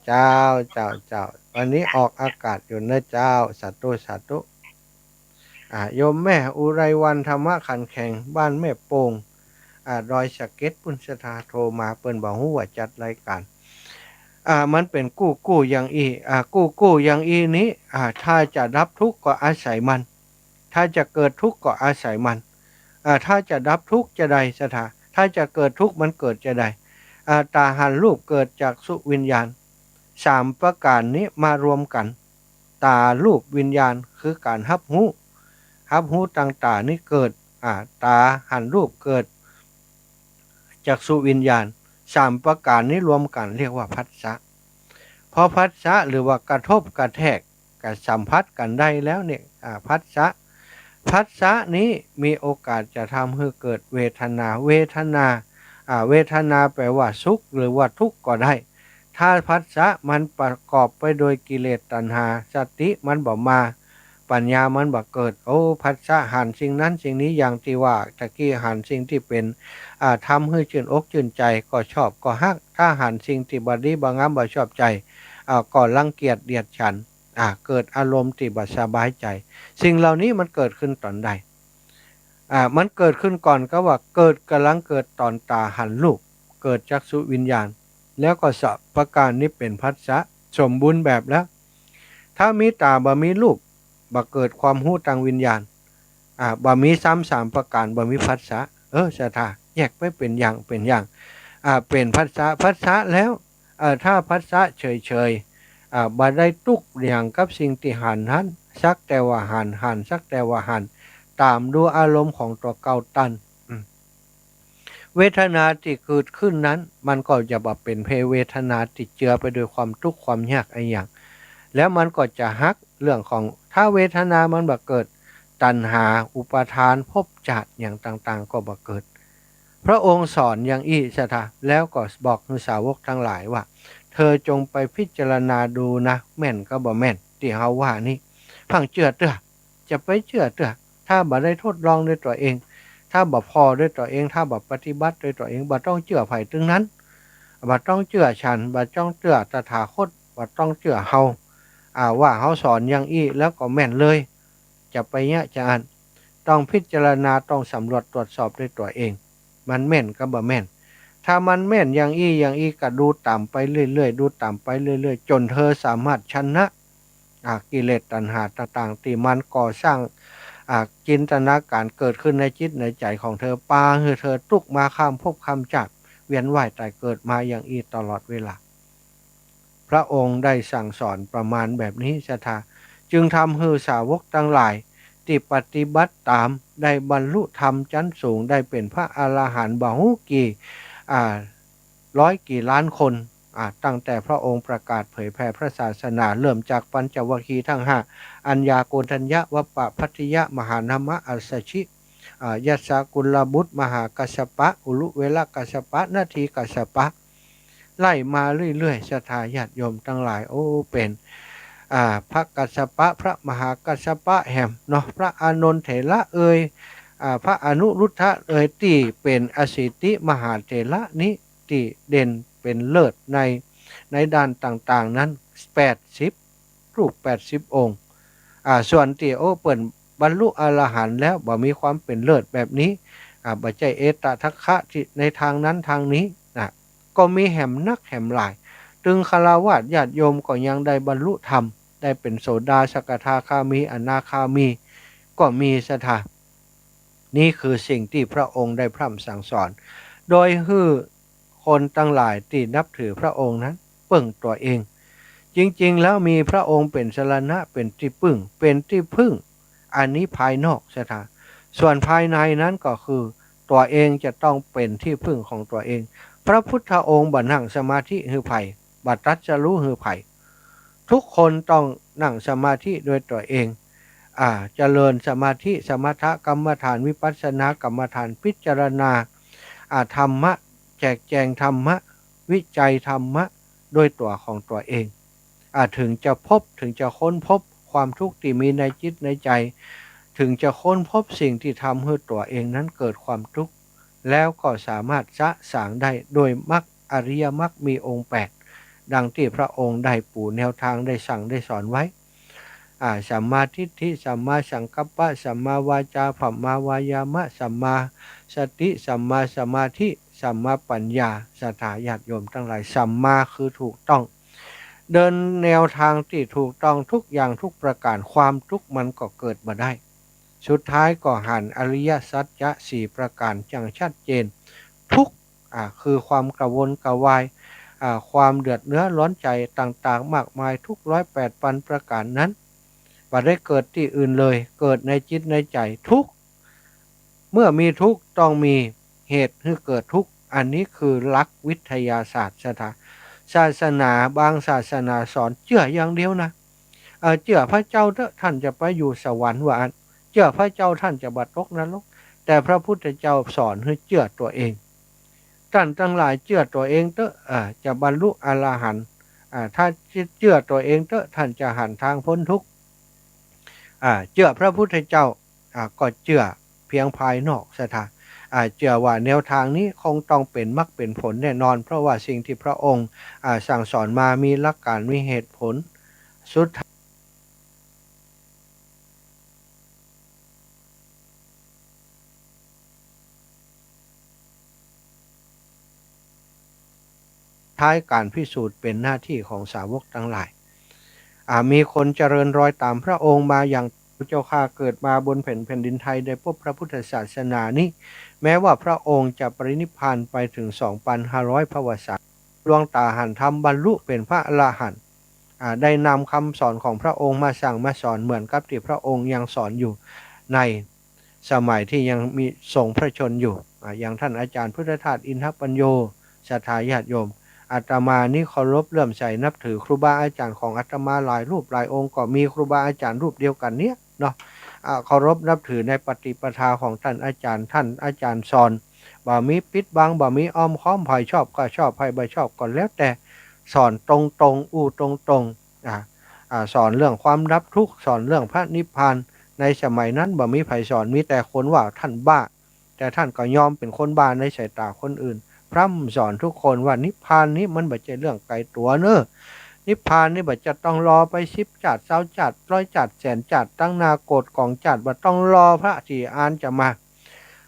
เจ้า เจ้า เจ้า วันนี้ออกอากาศอยู่เน่อเจ้า สาธุ สาธุ อ่า โยมแม่อุไรวรรณ ธรรมะขันแข็ง บ้านแม่โป่ง อ่า ดอยสะเก็ดปุ้น ศรัทธาโทรมา เปิ้นบ่ฮู้ว่าจัดรายก๋าน อ่า มันเป๋นกู้กู้อย่างอี้ อ่า กู้กู้อย่างอี้นี้ อ่า ถ้าจะดับทุกข์ก็อาศัยมัน ถ้าจะเกิดทุกข์ก็อาศัยมัน อ่า ถ้าจะดับทุกข์จาใด ศรัทธา ถ้าจะเกิดทุกข์มันเกิดจาใด อ่า ต๋าหันรูปเกิดจักษุวิญญาณ สามประก๋านนี้มารวมกั๋น ต๋ารูปวิญญาณคือก๋านฮับฮู้ ฮับฮู้ตังต๋านี้เกิด อ่า ต๋าหันรูปเกิด จักษุวิญญาณ สามประก๋านนี้รวมกั๋นเรียกว่าผัสสะ พอผัสสะหรือว่ากระทบกระแทก ก็สัมผัสกั๋นได้แล้วเนี่ย อ่า ผัสสะ ผัสสะนี้มีโอกาสจะทำหื้อเกิดเวทนา เวทนา อ่า เวทนาแปลว่าสุขหรือว่าทุกข์ก็ได้ ถ้าผัสสะมันประกอบไปโดยกิเลสตัณหา สติมันบ่มา ปัญญามันบ่เกิด โอ้ ผัสสะหันสิ่งนั้นสิ่งนี้ อย่างตี้ว่าตะกี้หันสิ่งตี้เป๋น อ่า ทำหื้อจื้นอกจื้นใจ๋ ก็ชอบก็ฮัก ถ้าหันสิ่งตี้บ่ดีบ่งามบ่ชอบใจ๋ อ่า ก็รังเกียจเดียดฉัน อ่า เกิดอารมณ์ตี้บ่สบายใจ๋ สิ่งเหล่านี้มันเกิดขึ้นต๋อนใด อ่า มันเกิดขึ้นก่อนก็ว่าเกิด ก่ำลังเกิดต๋อนต๋าหันรูป เกิดจักษุวิญญาณ แล้วก็สามประก๋านนี้เป๋นผัสสะสมบูรณ์แบบแล้ว ถ้ามีต๋าบ่มีรูป บ่เกิดความฮู้ตังวิญญาณ อ่า บ่มีซ้ำสามประก๋าน บ่มีผัสสะ เออ ศรัทธา แยกไปเป๋นอย่างเป๋นอย่าง อ่า เป๋นผัสสะ ผัสสะแล้ว อ่า ถ้าผัสสะเฉยๆ อ่า บ่ได้ตุ๊กอย่างกับสิ่งตี้หันหั้น สักแต่ว่าหัน หันสักแต่ว่าหัน ต๋ามดูอารมณ์ของตั๋วเก่าตัน อืม เวทนาตี้เกิดขึ้นนั้น มันก็จะบ่เป๋นเวทนาตี้เจือไปด้วยความตุ๊กข์ความยากอะหยัง แล้วมันก็จะหักเรื่องของ ถ้าเวทนามันบ่เกิด ตัณหา อุปาทาน ภพชาติอย่างต่างๆ ก็บ่เกิด พระองค์สอนอย่างอี้ศรัทธา แล้วก็บอกหื้อสาวกตังหลายว่า เธอจงไปพิจารณาดูนะ แม่นกับบ่แม่น ตี้เฮาว่านี้ เพิ่งเจื้อเตื้อ จะไปเจื้อเตื้อ ถ้าบ่ได้ทดลองด้วยตั๋วเอง ถ้าบ่ผ่อด้วยตั๋วเอง ถ้าบ่ปฏิบัติด้วยตั๋วเอง บ่ต้องเจื้อใผตึงนั้น บ่ต้องเจื้อฉัน บ่ต้องเจื้อตถาคต บ่ต้องเจื้อเฮา อ่า ว่าเฮาสอนอย่างอี้แล้วก็แม่นเลย จะไปเยียะจะอั้น ต้องพิจารณา ต้องสำรวจตรวจสอบด้วยตั๋วเอง มันแม่นกับบ่แม่น ถ้ามันแม่นอย่างอี้อย่างอี้ก็ดูต๋ามไปเรื่อยๆ ดูต๋ามไปเรื่อยๆ จ๋นเธอสามารถชนะ อ่า กิเลสตัณหาต่างๆ ตี้มันก่อสร้าง อ่า จินตนาการเกิดขึ้นในจิตในใจ๋ของเธอ ปาหื้อเธอตุ๊กข์มาข้ามภพข้ามชาติ เวียนว่ายต๋ายเกิดมาอย่างอี้ตลอดเวลา พระองค์ได้สั่งสอนประมาณแบบนี้ศรัทธา จึงทำหื้อสาวกตังหลายตี้ปฏิบัติต๋าม ได้บรรลุธรรมชั้นสูง ได้เป๋นพระอรหันต์บ่ฮู้กี่ อ่า ร้อยกี่ล้านคน อ่า ตั้งแต่พระองค์ประกาศเผยแผ่พระศาสนา เริ่มจากปัญจวัคคีย์ตังห้า อัญญา โกณฑัญญะ วัปปะ ภัททิยะ มหานามะ อัสสชิ อ่า ยัสสะ กุลบุตร มหากัสสปะ อุรุเวละกัสสปะ นัตถีกัสสปะ ไล่มาเรื่อยๆ ศรัทธาญาติโยมตังหลาย โอ้ เป๋น อ่า พระกัสสปะ พระมหากัสสปะแหมเนาะ พระอานนทเถระเอย อ่า พระอนุรุทธะเอย ตี้เป๋นอสิติมหาเถระนี้ ตี้เด่นเป๋นเลิศใน ในด้านต่างๆ นั้น แปดสิบ รูปแปดสิบองค์ อ่า ส่วนตี้ โอ้ เปิ้นบรรลุอรหันต์แล้ว บ่มีความเป๋นเลิศแบบนี้ อ่า บ่ใจ้เอตทัคคะตี้ในตางนั้นตางนี้นะ ก็มีแหมนักแหมหลาย ตึงฆราวาสญาติโยมก็ยังได้บรรลุธรรม ได้เป๋นโสดา สกทาคามี อนาคามี ก็มีศรัทธา นี้คือสิ่งตี้พระองค์ได้พร่ำสั่งสอน โดยหื้อคนตังหลายตี้นับถือพระองค์นั้นเปิ้งตั๋วเอง จริงๆ แล้วมีพระองค์เป๋นสรณะ เป๋นตี้เปิ้ง เป๋นตี้เปิ้ง อันนี้ภายนอกศรัทธา ส่วนภายในนั้นก็คือตั๋วเองจะต้องเป๋นตี้เปิ้งของตั๋วเอง พระพุทธองค์บ่นั่งสมาธิหื้อใผ บ่ตรัสรู้หื้อใผ ทุกคนต้องนั่งสมาธิด้วยตั๋วเอง อ่า เจริญสมาธิ สมถกรรมฐาน วิปัสสนากรรมฐาน พิจารณา อ่า ธรรมะ แจกแจงธรรมะ วิจัยธรรมะ ด้วยตั๋วของตั๋วเอง อ่า ถึงจะพบ ถึงจะค้นพบความทุกข์ตี้มีในจิตในใจ๋ ถึงจะค้นพบสิ่งตี้ทำหื้อตั๋วเองนั้นเกิดความทุกข์ แล้วก็สามารถสะสางได้โดยมรรค อริยมรรคมีองค์แปด ดังตี้พระองค์ได้ปูแนวตาง ได้สั่งได้สอนไว้ อ่า สัมมาทิฏฐิ สัมมาสังกัปปะ สัมมาวาจา สัมมาวายามะ สัมมาสติ สัมมาสมาธิ สัมมาปัญญา ศรัทธาญาติโยมตังหลาย สัมมาคือถูกต้อง เดินแนวตางตี้ถูกต้องทุกอย่างทุกประก๋าน ความทุกข์มันก็เกิดบ่ได้ สุดท้ายก็หันอริยสัจจะสี่ประก๋านอย่างชัดเจน ทุกข์ อ่า คือความกระวนกระวาย อ่า ความเดือดเนื้อร้อนใจ๋ต่างๆ มากมาย ทุกข์ร้อยแปดปันประก๋านนั้น บ่ได้เกิดตี้อื่นเลย เกิดในจิตในใจ๋ ทุกข์ เมื่อมีทุกข์ต้องมีเหตุหื้อเกิดทุกข์ อันนี้คือหลักวิทยาศาสตร์ศรัทธา ศาสนาบางศาสนาสอนเจื้ออย่างเดียวนะ เอ่อ เจื้อพระเจ้าเต๊อะ ต้านจะไปอยู่สวรรค์ว่าอั้น เจื้อพระเจ้าต้านจะบ่ตกนรก แต่พระพุทธเจ้าสอนหื้อเจื้อตั๋วเอง ต้านตังหลายเจื้อตั๋วเองเต๊อะ อ่า จะบรรลุอรหันต์ อ่า ถ้าเจื้อตั๋วเองเต๊อะ ต้านจะหันตางป๊นทุกข์ อ่า เจื้อพระพุทธเจ้า อ่า ก็เจื้อเพียงภายนอกศรัทธา อ่า เจื้อว่าแนวตางนี้คงต้องเป๋นมรรคเป๋นผลแน่นอน เพราะว่าสิ่งตี้พระองค์ อ่า สั่งสอนมามีหลักก๋าน มีเหตุผล สุดท้าย ท้ายก๋านพิสูจน์เป๋นหน้าตี้ของสาวกตังหลาย อ่า มีคนเจริญรอยต๋ามพระองค์มาอย่าง เจ้าข้าเกิดมาบนแผ่น แผ่นดินไทย ได้พบพระพุทธศาสนานี้ แม้ว่าพระองค์จะปรินิพพานไปถึง สองปันห้าร้อย พรรษา ดวงต๋าหันธรรม บรรลุเป๋นพระอรหันต์ อ่า ได้นำคำสอนของพระองค์มาสั่งมาสอนเหมือนกับตี้พระองค์ยังสอนอยู่ในสมัยตี้ยังมีทรงพระชนม์อยู่ อ่า อย่างท่านอาจารย์พุทธทาส อินทปัญโญ ศรัทธาญาติโยม อาตมานี้เคารพเลื่อมใสนับถือครูบาอาจารย์ของอาตมาหลายรูปหลายองค์ ก็มีครูบาอาจารย์รูปเดียวกั๋นเนี้ยเนาะ อ่า เคารพนับถือในปฏิปทาของท่านอาจารย์ ท่านอาจารย์สอน บ่มีปิดบัง บ่มีอ้อมค้อม ใผชอบก็ชอบ ใผบ่ชอบก็แล้วแต่ สอนตรงๆ อู้ตรงๆ อ่า อ่า สอนเรื่องความดับทุกข์ สอนเรื่องพระนิพพาน ในสมัยนั้นบ่มีใผสอน มีแต่คนว่าท่านบ้า แต่ท่านก็ยอมเป๋นคนบ้าในสายต๋าคนอื่น พร่ำสอนทุกคนว่านิพพานนี้มันบ่ใจ้เรื่องไก๋ตั๋วเน่อ นิพพานนี้บ่จะต้องรอไปสิบจาติ ซาวจาติ ร้อยจาติ แสนจาติ ตั้งนาโกดก๋องจาติ บ่ต้องรอพระศรีอานจะมา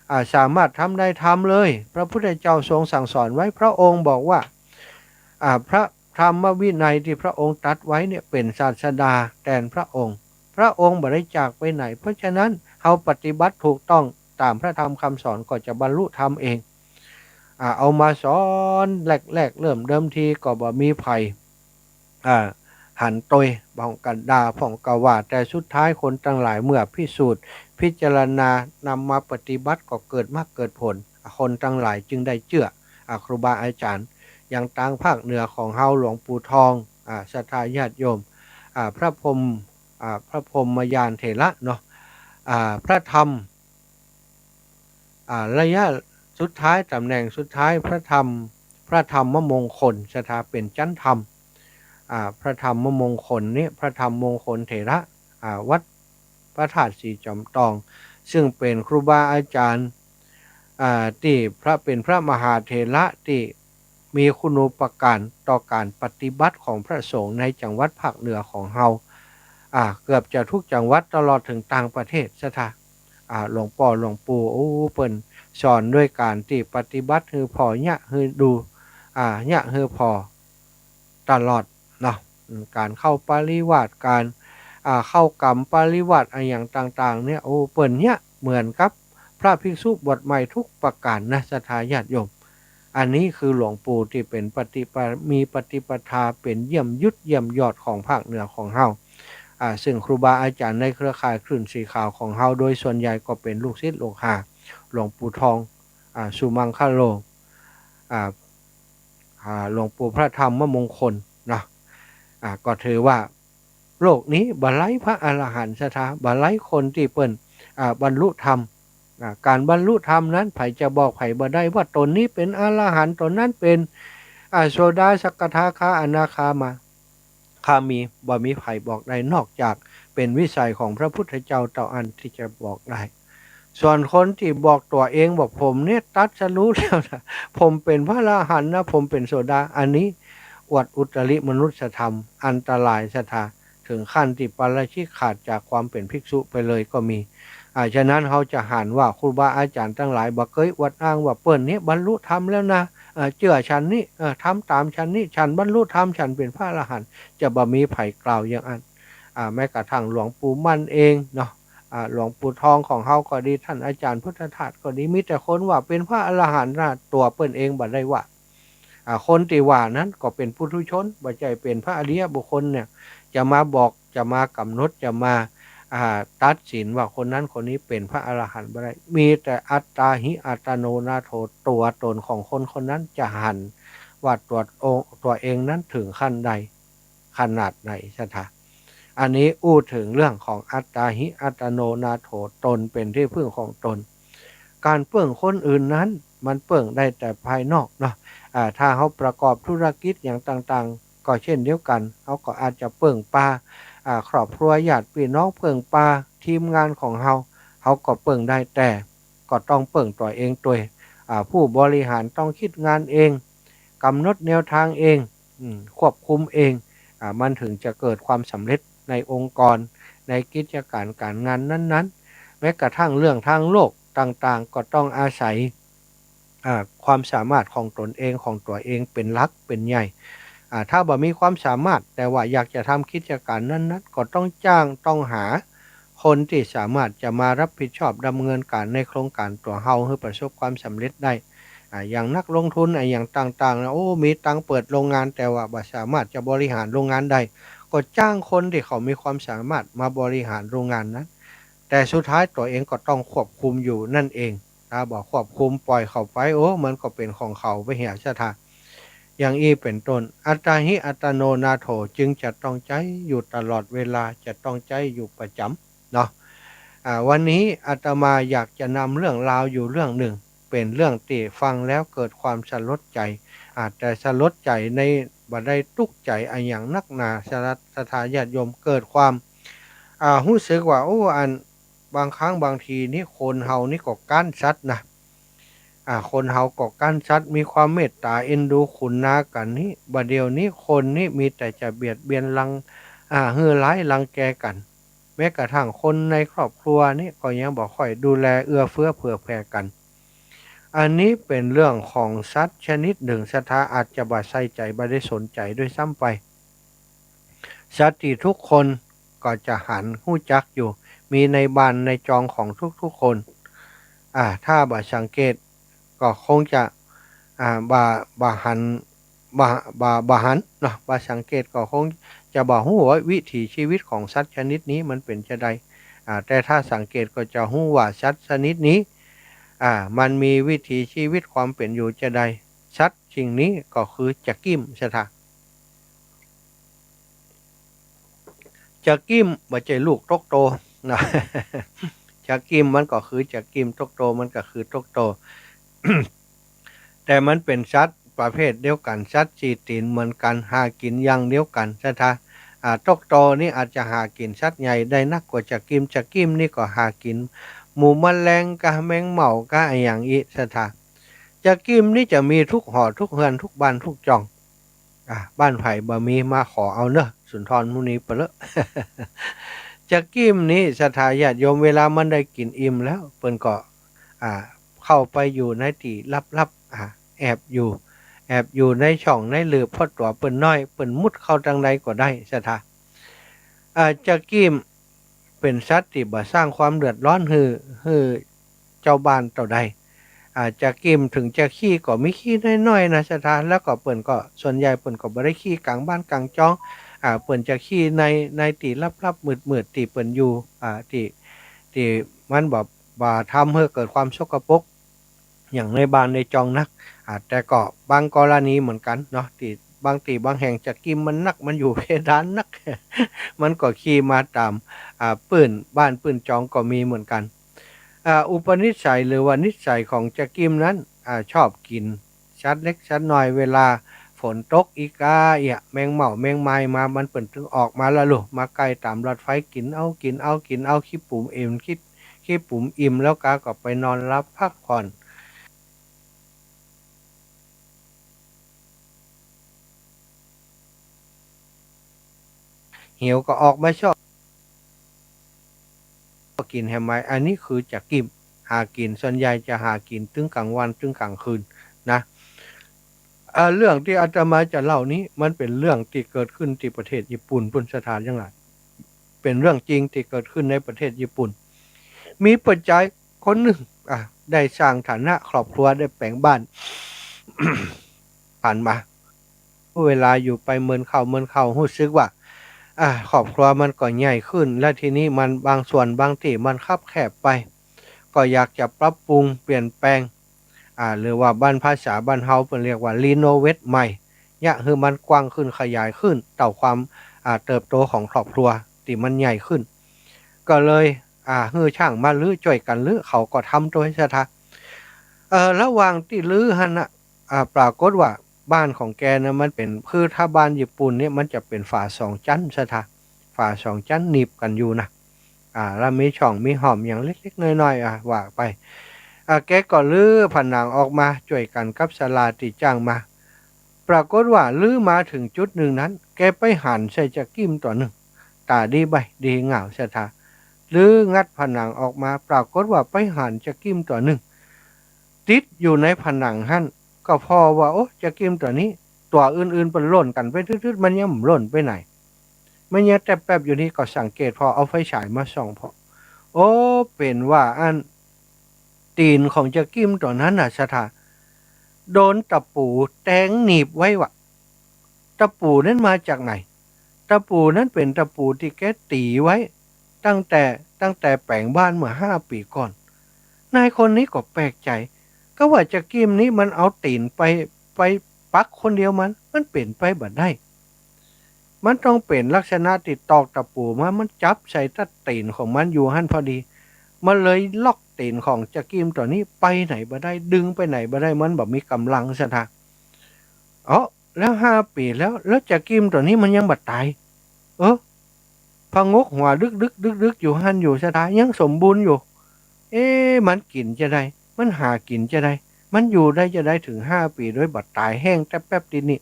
อ่า สามารถทำได้ ทำเลย พระพุทธเจ้าทรงสั่งสอนไว้ พระองค์บอกว่า อ่า พระธรรมวินัยตี้พระองค์ตรัสไว้เนี่ยเป๋นศาสดาแตนพระองค์ พระองค์บ่ได้จากไปไหน เพราะฉะนั้นเฮาปฏิบัติถูกต้องต๋ามพระธรรมคำสอนก็จะบรรลุธรรมเอง อ่า เอามาสอนแรกๆ เริ่มเดิมทีก็บ่มีใผ อ่า หันตวย พ่องกะด่า พ่องกะว่า แต่สุดท้ายคนตังหลายเมื่อพิสูจน์ พิจารณา นำมาปฏิบัติก็เกิดมรรคเกิดผล คนตังหลายจึงได้เจื้อ อ่า ครูบาอาจารย์ อย่างตางภาคเหนือของเฮา หลวงปู่ทอง อ่า ศรัทธาญาติโยม อ่า พระพรหม อ่า พระพรหมยานเถระเนาะ อ่า พระธรรม อ่า ระยะสุดท้าย ต๋ำแหน่งสุดท้าย พระธรรม พระธรรมมงคล ศรัทธาเป๋นจั๊นธรรม อ่า พระธรรมมงคลนี้ พระธรรมมงคลเถระ อ่า วัดพระธาตุสีจอมตอง ซึ่งเป๋นครูบาอาจารย์ อ่า ตี้พระ เป๋นพระมหาเถระตี้มีคุณูปการต่อก๋านปฏิบัติของพระสงฆ์ในจังหวัดภาคเหนือของเฮา อ่า เกือบจะทุกจังหวัดตลอดเถิงต่างประเทศ ศรัทธา อ่า หลวงป้อหลวงปู่ โอ้ เปิ้นสอนด้วยก๋านตี้ปฏิบัติหื้อผ่อ เยียะหื้อดู อ่า เยียะหื้อผ่อตลอดเนาะ อืม ก๋านเข้าปริวาส ก๋าน อ่า เข้ากรรมปริวาส อะหยังต่างๆ เนี่ย โอ้ เปิ้นเยียะเหมือนกับพระภิกษุบวชใหม่ทุกประก๋านนะ ศรัทธาญาติโยม อันนี้คือหลวงปู่ตี้เป๋นปฏิปะ มีปฏิปทาเป๋นเยี่ยมยุทธเยี่ยมยอดของภาคเหนือของเฮา อ่า ซึ่งครูบาอาจารย์ในเครือข่ายคลื่นสีขาวของเฮา โดยส่วนใหญ่ก็เป๋นลูกศิษย์ลูกหาหลวงปู่ทอง อ่า สุมังคโล อ่า อ่า หลวงปู่พระธรรมมงคลนะ อ่า ก็ถือว่าโลกนี้บ่ไร้พระอรหันต์ ศรัทธา บ่ไร้คนตี้เปิ้น อ่า บรรลุธรรม อ่า ก๋านบรรลุธรรมนั้น ใผจะบอกใผบ่ได้ว่าต๋นนี้เป๋นอรหันต์ ต๋นนั้นเป๋น อ่า โสดา สกทาคา อนาคามา คามี บ่มีใผบอกได้ นอกจากเป๋นวิสัยของพระพุทธเจ้าเต้าอั้นตี้จะบอกได้ ส่วนคนตี้บอกตั๋วเองว่า ผมเนี่ยตรัสรู้แล้วนะ ผมเป๋นพระอรหันต์นะ ผมเป๋นโสดา อันนี้อวดอุตริมนุสธรรม อันตราย ศรัทธา เถิงขั้นตี้ปาราชิกขาดจากความเป๋นภิกษุไปเลยก็มี อ่า ฉะนั้นเฮาจะหันว่าครูบาอาจารย์ตังหลายบ่เกยอวดอ้างว่าเปิ้นเนี่ยบรรลุธรรมแล้วนะ เอ่อ เจื้อฉันนี้ เอ่อ ทำต๋ามฉันนี้ ฉันบรรลุธรรม ฉันเป๋นพระอรหันต์ จะบ่มีใผกล่าวอย่างอั้น อ่า แม้กระทั่งหลวงปู่มั่นเองเนาะ อ่า หลวงปู่ทองของเฮาก็ดี ท่านอาจารย์พุทธทาสก็ดี มีแต่คนว่าเป๋นพระอรหันต์นะ ตั๋วเปิ้นเองบ่ได้ว่า อ่า คนตี้ว่านั้นก็เป๋นปุถุชน บ่ใจ้เป๋นพระอริยบุคคลเนี่ย จะมาบอก จะมากำหนด จะมา อ่า ตัดสินว่าคนนั้นคนนี้เป๋นพระอรหันต์บ่ได้ มีแต่อัตตาหิอัตตโนนาโถ ตั๋วต๋นของคนคนนั้นจะหันว่าตั๋วองค์ ตั๋วเองนั้นเถิงขั้นใด ขนาดไหน ศรัทธา อันนี้อู้เถิงเรื่องของอัตตาหิอัตตโนนาโถ ต๋นเป๋นตี้พึ่งของต๋น ก๋านเปิ้งคนอื่นนั้นมันเปิ้งได้แต่ภายนอกเนาะ อ่า ถ้าเฮาประกอบธุรกิจอย่างต่างๆ ก็เช่นเดียวกั๋น เฮาก็อาจจะเปิ้งปา อ่า ครอบครัวญาติปี้น้อง เปิ้งปาทีมงานของเฮา เฮาก็เปิ้งได้ แต่ก็ต้องเปิ้งตั๋วเองตวย อ่า ผู้บริหารต้องคิดงานเอง กำหนดแนวทางเอง อืม ควบคุมเอง อ่า มันเถิงจะเกิดความสำเร็จในองค์กร ในกิจก๋านก๋านงานนั้นๆ แม้กระทั่งเรื่องทางโลกต่างๆ ก็ต้องอาศัย อ่า ความสามารถของต๋นเอง ของตั๋วเองเป๋นหลักเป๋นใหญ่ อ่า ถ้าบ่มีความสามารถ แต่ว่าอยากจะทำกิจก๋านนั้นๆ ก็ต้องจ้าง ต้องหา คนตี้สามารถจะมารับผิดชอบดำเนินก๋านในโครงก๋านตั๋วเฮาหื้อประสบความสำเร็จได้ อ่า อย่างนักลงทุน อ่า อย่างต่างๆ นะ โอ้ มีตังค์เปิดโรงงาน แต่ว่าบ่สามารถจะบริหารโรงงานได้ ก็จ้างคนตี้เขามีความสามารถมาบริหารโรงงานนั้น แต่สุดท้ายตั๋วเองก็ต้องควบคุมอยู่นั่นเอง ถ้าบ่ควบคุมปล่อยเขาไป โอ้ มันก็เป๋นของเขาไปเหียศรัทธา อย่างอี้เป๋นต้น อัตตาหิอัตตโนนาโถ จึงจะต้องใจ๊อยู่ตลอดเวลา จะต้องใจ๊อยู่ประจ๋ำเนาะ อ่า วันนี้อาตมาอยากจะนำเรื่องราวอยู่เรื่องนึ่ง เป๋นเรื่องตี้ฟังแล้วเกิดความสลดใจ๋ อ่า แต่สลดใจ๋ใน บ่ได้ตุ๊กใจ๋อะหยังนักหนา ศรัทธาญาติโยม เกิดความ อ่า ฮู้สึกว่า โอ้ อัน บางครั้งบางทีนี่คนเฮานี่ก็ก๊านสัตว์นะ อ่า คนเฮาก็ก๊านสัตว์ มีความเมตต๋าเอ็นดูขุนนากั๋นนี่ บ่าเดี่ยวนี้คนนี่มีแต่จะเบียดเบียนรัง อ่า หื้อร้ายรังแกกั๋น แม้กระทั่งคนในครอบครัวนี่ก็ยังบ่ค่อยดูแลเอื้อเฟื้อเผื่อแผ่กั๋น อันนี้เป๋นเรื่องของสัตว์ชนิดนึ่ง ศรัทธาอาจจะบ่ใส่ใจ๋ บ่ได้สนใจ๋ด้วยซ้ำไป สัตว์ตี้ทุกคนก็จะหันฮู้จักอยู่ มีในบ้านในจองของทุกๆ คน อ่า ถ้าบ่สังเกตก็คงจะ อ่า บ่ บ่หัน บ่ บ่ บ่หันเนาะ บ่สังเกตก็คงจะบ่ฮู้ว่าวิถีชีวิตของสัตว์ชนิดนี้มันเป๋นจาใด อ่า แต่ถ้าสังเกตก็จะฮู้ว่าสัตว์ชนิดนี้ อ่า มันมีวิถีชีวิตความเป๋นอยู่จาใด สัตว์สิ่งนี้ก็คือจะกิ้ม ศรัทธา จะกิ้มบ่ใจ้ลูกตกโตนะ จะกิ้มมันก็คือจะกิ้ม ตกโตมันก็คือตกโต แต่มันเป๋นสัตว์ประเภทเดียวกั๋น สัตว์สี่ตี๋นเหมือนกั๋น หากิ๋นอย่างเดียวกั๋น ศรัทธา อ่า ตกโตนี่อาจจะหากิ๋นสัตว์ใหญ่ได้นักกว่าจะกิ้ม จะกิ้มนี่ก็หากิ๋นหมู่แมลงกา แมงเม่ากา อะหยังอี้ ศรัทธา จะกิ้มนี่จะมีทุกหอทุกเฮือน ทุกบ้านทุกจอง อ่ะ บ้านใผบ่มีมาขอเอาเน่อ สุนทรมุนีไปเลอะ จะกิ้มนี้ศรัทธาญาติโยม เวลามันได้กิ๋นอิ่มแล้ว เปิ้นก็ อ่า เข้าไปอยู่ในตี้ลับๆ อ่า แอบอยู่ แอบอยู่ในช่องในหลืบ เพราะตั๋วเปิ้นน้อย เปิ้นมุดเข้าตางใดก็ได้ศรัทธา อ่า จะกิ้ม เป๋นสัตว์ตี้บ่สร้างความเดือดร้อนหื้อ หื้อเจ้าบ้านเต้าใด อ่า จะกิ้มเถิงจะขี้ก็มีขี้น้อยๆ นะศรัทธา แล้วก็เปิ้นก็ ส่วนใหญ่เปิ้นก็บ่ได้ขี้ก๋างบ้านก๋างจอง อ่า เปิ้นจะขี้ใน ในตี้ลับๆ มืดๆ ตี้เปิ้นอยู่ อ่า ตี้ ตี้มันบ่ บ่ทำหื้อเกิดความสกปรก อย่างในบ้านในจองนัก อ่า แต่ก็บางกรณีเหมือนกั๋นเนาะ ตี้บางตี้บางแห่งจะกิ้มมันนัก มันอยู่เพดานนัก มันก็ขี้มาต๋าม อ่า ปื้นบ้านปื้นจองก็มีเหมือนกั๋น อ่า อุปนิสัยหรือว่านิสัยของจะกิ้มนั้น อ่า ชอบกิ๋นสัตว์เล็กสัตว์น้อย เวลาฝนตกอีกาเอี้ย แมงเม่าแมงไม้มา มันเปิ้นตึงออกมาละลูก มาใก้ต๋ามหลอดไฟ กิ๋นเอา กิ๋นเอา กิ๋นเอา ขี้ปุ๋มอิ่ม ขี้ ขี้ปุ๋มอิ่มแล้วกาก็ไปนอนหลับพักผ่อน หิวก็ออกมาเซาะกิ๋นแหม อันนี้คือจะกิ้ม หากิ๋น ส่วนใหญ่จะหากิ๋นตึงก๋างวันตึงก๋างคืนนะ อ่า เรื่องตี้อาตมาจะเล่านี้ มันเป๋นเรื่องตี้เกิดขึ้นตี้ประเทศญี่ปุ่น ปุ้นศรัทธาตังหลาย เป๋นเรื่องจริงตี้เกิดขึ้นในประเทศญี่ปุ่น มีป้อจายคนนึ่ง อ่า ได้สร้างฐานะครอบครัว ได้แป๋งบ้าน ผ่านมา เวลาอยู่ไปเมินเข้าเมินเข้า ฮู้สึกว่า อ่า ครอบครัวมันก็ใหญ่ขึ้น และทีนี้มันบางส่วนบางตี้มันคับแคบไป ก็อยากจะปรับปรุงเปลี่ยนแปลง อ่า หรือว่าบ้าน ภาษาบ้านเฮาเปิ้นเรียกว่ารีโนเวทใหม่ เยียะหื้อมันกว้างขึ้นขยายขึ้น เต้าความ อ่า เติบโตของครอบครัวตี้มันใหญ่ขึ้น ก็เลย อ่า หื้อจ้างมารื้อ จ้วยกั๋นรื้อ เขาก็ทำโตยศรัทธา เอ่อ ระหว่างตี้รื้อหั้นนะ อ่า ปรากฏว่าบ้านของแกนะมันเป๋น คือถ้าบ้านญี่ปุ่นเนี่ยมันจะเป๋นฝาสองจั๊นศรัทธา ฝาสองจั๊นหนีบกั๋นอยู่นะ อ่า แล้วมีช่องมีห้อมอย่างเล็กๆ น้อยๆ อ่ะ ว่าไป อ่า แกก็รื้อผนังออกมา จ้วยกั๋นกับศาลาตี้จ้างมา ปรากฏว่ารื้อมาเถิงจุดนึ่งนั้น แกไปหันใส่จะกิ้มตั๋วนึ่ง ต๋าดีใบ้ดีงามศรัทธา รื้องัดผนังออกมา ปรากฏว่าไปหันจะกิ้มตั๋วนึ่ง ติดอยู่ในผนังหั้น ก็ผ่อว่า โอ้ จะกิ้มตั๋วนี้ ตั๋วอื่นๆ เปิ้นล่นกั๋นไปตึ๊ดๆ มันยังบ่ล่นไปไหน มันยังแต๊บๆ อยู่นี่ ก็สังเกตผ่อ เอาไฟฉายมาส่องผ่อ โอ้ เป๋นว่าอัน ตี๋นของจากิมตั๋วนั้นน่ะศรัทธา โดนตะปูแตงหนีบไว้ว่ะ ตะปูนั้นมาจากไหน ตะปูนั้นเป๋นตะปูตี้แกตี๋ไว้ ตั้งแต่ ตั้งแต่แป๋งบ้านเมื่อห้าปี๋ก่อน นายคนนี้ก็แปลกใจ๋ ก็ว่าจากิมนี้มันเอาตี๋นไป ไปปักคนเดียวมัน มันเป๋นไปบ่ได้ มันต้องเป๋นลักษณะตี้ตอกตะปูมา มันจับใส่ตั๊ดตี๋นของมันอยู่หั้นพอดี มันเลยล็อกตี๋นของจากิมตั๋วนี้ไปไหนบ่ได้ ดึงไปไหนบ่ได้ มันบ่มีก๋ำลังศรัทธา เอ้อ แล้วห้าปี๋แล้ว แล้วจากิมตั๋วนี้มันยังบ่ต๋าย เออ ผงกหัวดึกๆ ดึกๆ อยู่หั้นอยู่ศรัทธา ยังสมบูรณ์อยู่ เอ๊ะ มันกิ๋นจาใด มันหากิ๋นจาใด มันอยู่ได้จาใดเถิงห้าปี๋โดยบ่ต๋ายแห้งแต๊บแป๊บตี้นี่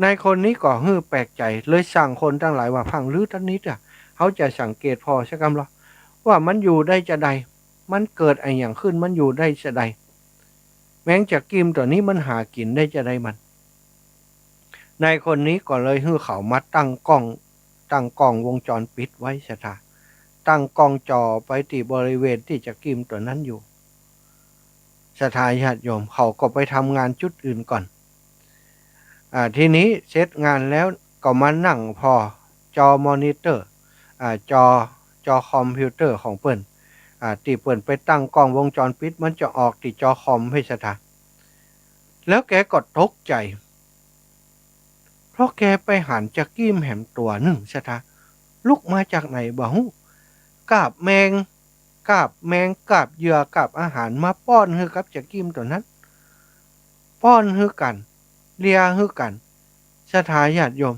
นายคนนี้ก็หื้อแปลกใจ๋ เลยสั่งคนตังหลายว่า ฟั่งลือตั๊ดนิดอะ เฮาจะสังเกตผ่อซะก่ำลอ ว่ามันอยู่ได้จาใด มันเกิดอะหยังขึ้น มันอยู่ได้จาใด แมงจากิมตั๋วนี้มันหากิ๋นได้จาใดมัน นายคนนี้ก็เลยหื้อเขามาตั้งกล้อง ตั้งกล้องวงจรปิดไว้ศรัทธา ตั้งกล้องจ่อไปตี้บริเวณตี้จากิมตั๋วนั้นอยู่ ศรัทธาญาติโยม เขาก็ไปทำงานจุดอื่นก่อน อ่า ทีนี้เสร็จงานแล้วก็มานั่งผ่อจอมอนิเตอร์ อ่า จอ จอคอมพิวเตอร์ของเปิ้น อ่า ตี้เปิ้นไปตั้งกล้องวงจรปิด มันจะออกตี้จอคอมไว้ศรัทธา แล้วแกก็ตกใจ๋ เพราะแกไปหันจากิมแหมตั๋วนึ่งศรัทธา ลุกมาจากไหนบ่ฮู้ กาบแมง กาบแมง กาบเหยื่อ กาบอาหารมาป้อนหื้อกับจากิมตั๋วนั้น ป้อนหื้อกั๋น เลียหื้อกั๋น ศรัทธาญาติโยม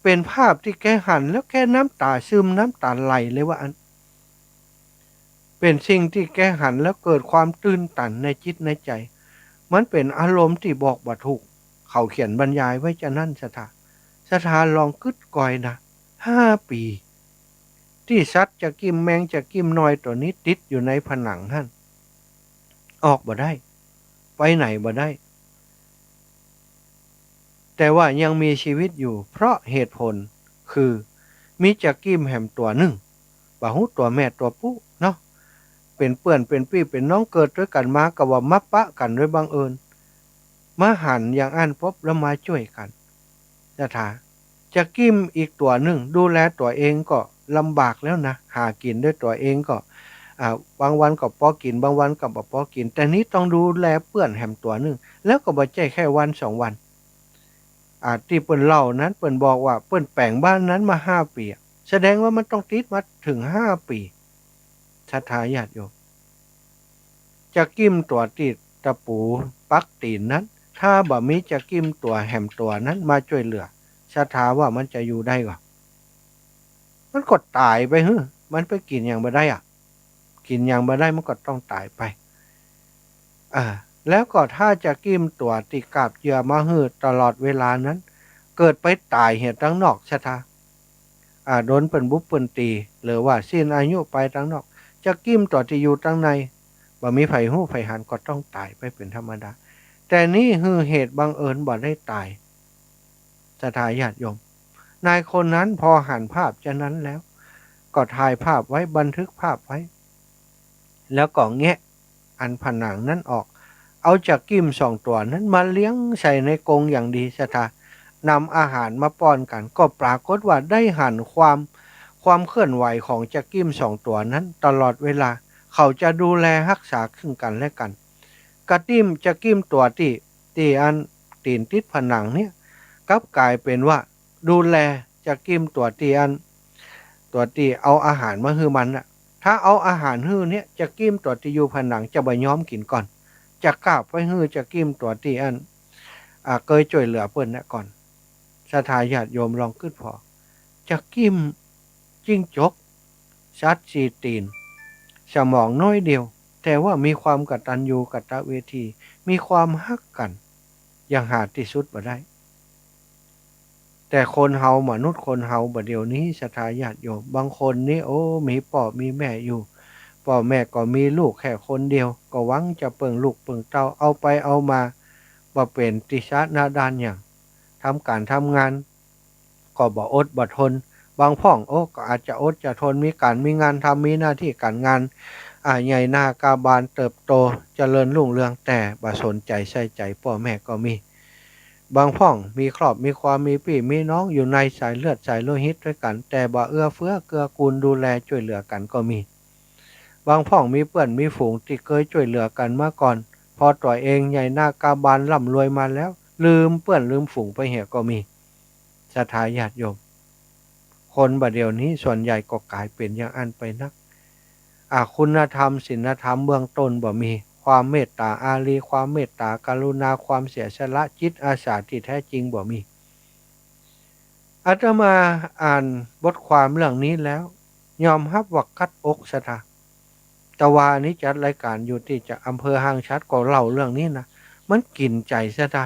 เป๋นภาพตี้แกหันแล้วแกน้ำต๋าซึม น้ำต๋าไหลเลยว่าอั้น เป๋นสิ่งตี้แกหันแล้วเกิดความตื้นตันในจิตในใจ๋ มันเป๋นอารมณ์ตี้บอกบ่ถูก เขาเขียนบรรยายไว้จานั้นศรัทธา ศรัทธาลองกึ๊ดก่อยนะ ห้าปี๋ ตี้สัตว์จากิม แมงจากิมน้อยตั๋วนี้ติดอยู่ในผนังหั้น ออกบ่ได้ ไปไหนบ่ได้ แต่ว่ายังมีชีวิตอยู่ เพราะเหตุผลคือ มีจากิมแหมตั๋วนึ่ง บ่ฮู้ตั๋วแม่ตั๋วปู้เนาะ เป๋นเปื้อนเป๋นปี้เป๋นน้อง เกิดตวยกั๋นมา ก็ว่ามาปะกั๋นโดยบังเอิญ มาหันอย่างอั้นปุ๊บแล้วมาจ้วยกั๋น ศรัทธา จากิมอีกตั๋วนึ่งดูแลตั๋วเองก็ลำบากแล้วนะ หากิ๋นด้วยตั๋วเองก็ อ่า บางวันก็ปอกิ๋น บางวันก็บ่ปอกิ๋น แต่นี้ต้องดูแลเปื้อนแหมตั๋วนึ่ง แล้วก็บ่ใจ้แค่วันสองวัน อ่า ตี้เปิ้นเล่านั้นเปิ้นบอกว่าเปิ้นแป๋งบ้านนั้นมาห้าปี๋อะ แสดงว่ามันต้องติดมาเถิงห้าปี๋ ศรัทธาญาติโยม จากิมตั๋วตี้ตะปูปักตี๋นนั้น ถ้าบ่มีจากิมตั๋วแหมตั๋วนั้นมาจ้วยเหลือ ศรัทธาว่ามันจะอยู่ได้ก่อ มันก็ต๋ายไปหื้อ มันไปกิ๋นหยังบ่ได้อะ กิ๋นหยังบ่ได้มันก็ต้องต๋ายไป อ่า แล้วก็ถ้าจากิมตั๋วตี้กาบเหยื่อมาหื้อตลอดเวลานั้น เกิดไปต๋ายเหียตังนอก ศรัทธา อ่า โดนเปิ้นบุบเปิ้นตี๋ หรือว่าสิ้นอายุไปตังนอก จากิมตั๋วตี้อยู่ตังใน บ่มีใผฮู้ใผหันก็ต้องต๋ายไปเป๋นธรรมดา แต่นี้หื้อเหตุบังเอิญบ่ได้ต๋าย ศรัทธาญาติโยม นายคนนั้นพอหันภาพจานั้นแล้ว ก็ถ่ายภาพไว้ บันทึกภาพไว้ แล้วก็แงะอันผนังนั้นออก เอาจากิมสองตั๋วนั้นมาเลี้ยงใส่ในกรงอย่างดี ศรัทธา นำอาหารมาป้อนกั๋น ก็ปรากฏว่าได้หันความ ความเคลื่อนไหวของจากิมสองตั๋วนั้นตลอดเวลา เขาจะดูแลฮักษาซึ่งกั๋นและกั๋น กะติม จากิมตั๋วตี้ ตี้อันตี๋นติดผนังเนี่ย กลับกลายเป๋นว่าดูแลจากิมตั๋วตี้อัน ตั๋วตี้เอาอาหารมาหื้อมันน่ะ ถ้าเอาอาหารหื้อเนี่ย จากิมตั๋วตี้อยู่ผนังจะบ่ยอมกิ๋นก่อน จะกาบไปหื้อจากิมตั๋วตี้อัน อ่า เกยจ้วยเหลือเปิ้นน่ะก่อน ศรัทธาญาติโยมลองกึ๊ดผ่อ จากิม จิ้งจก สัตว์สี่ตี๋น สมองน้อยเดียว แต่ว่ามีความกตัญญูกตเวที มีความฮักกั๋น อย่างหาตี้สุดบ่ได้ แต่คนเฮา มนุษย์คนเฮาบ่าเดี่ยวนี้ ศรัทธาญาติโยม บางคนนี่ โอ้ มีป้อมีแม่อยู่ ป้อแม่ก็มีลูกแค่คนเดียว ก็หวังจะเปิ้งลูกเปิ้งเต้า เอาไปเอามา บ่เป๋นตี้สะหน้าด้านหยัง ทำก๋านทำงาน ก็บ่อดบ่ทน บางพ่อง โอ้ ก็อาจจะอดจะทน มีก๋านมีงานทำ มีหน้าตี้ก๋านงาน อ่า ใหญ่หน้ากาบานเติบโต เจริญรุ่งเรือง แต่บ่สนใจ๋ใส่ใจ๋ป้อแม่ก็มี บางพ่องมีครอบมีครัว มีปี้มีน้องอยู่ในสายเลือดสายโลหิตตวยกั๋น แต่บ่เอื้อเฟื้อเกื้อกูลดูแลจ้วยเหลือกั๋นก็มี บางพ่องมีเปื้อนมีฝูงตี้เกยจ้วยเหลือกั๋นมาก่อน พอตั๋วเองใหญ่หน้ากาบานร่ำรวยมาแล้ว ลืมเปื้อนลืมฝูงไปเหียก็มี ศรัทธาญาติโยม คนบ่าเดี่ยวนี้ส่วนใหญ่ก็ก๋ายเป๋นอย่างอั้นไปนัก อ่า คุณธรรมศีลธรรมเบื้องต้นบ่มี ความเมตต๋าอารี ความเมตต๋ากรุณา ความเสียสละ จิตอาสาตี้แท้จริงบ่มี อาตมาอ่านบทความเรื่องนี้แล้ว ยอมฮับว่ากัดอกศรัทธา แต่วานี้จัดรายก๋านอยู่ตี้จะอำเภอห้างฉัตรก็เล่าเรื่องนี้นะ มันกิ๋นใจ๋ศรัทธา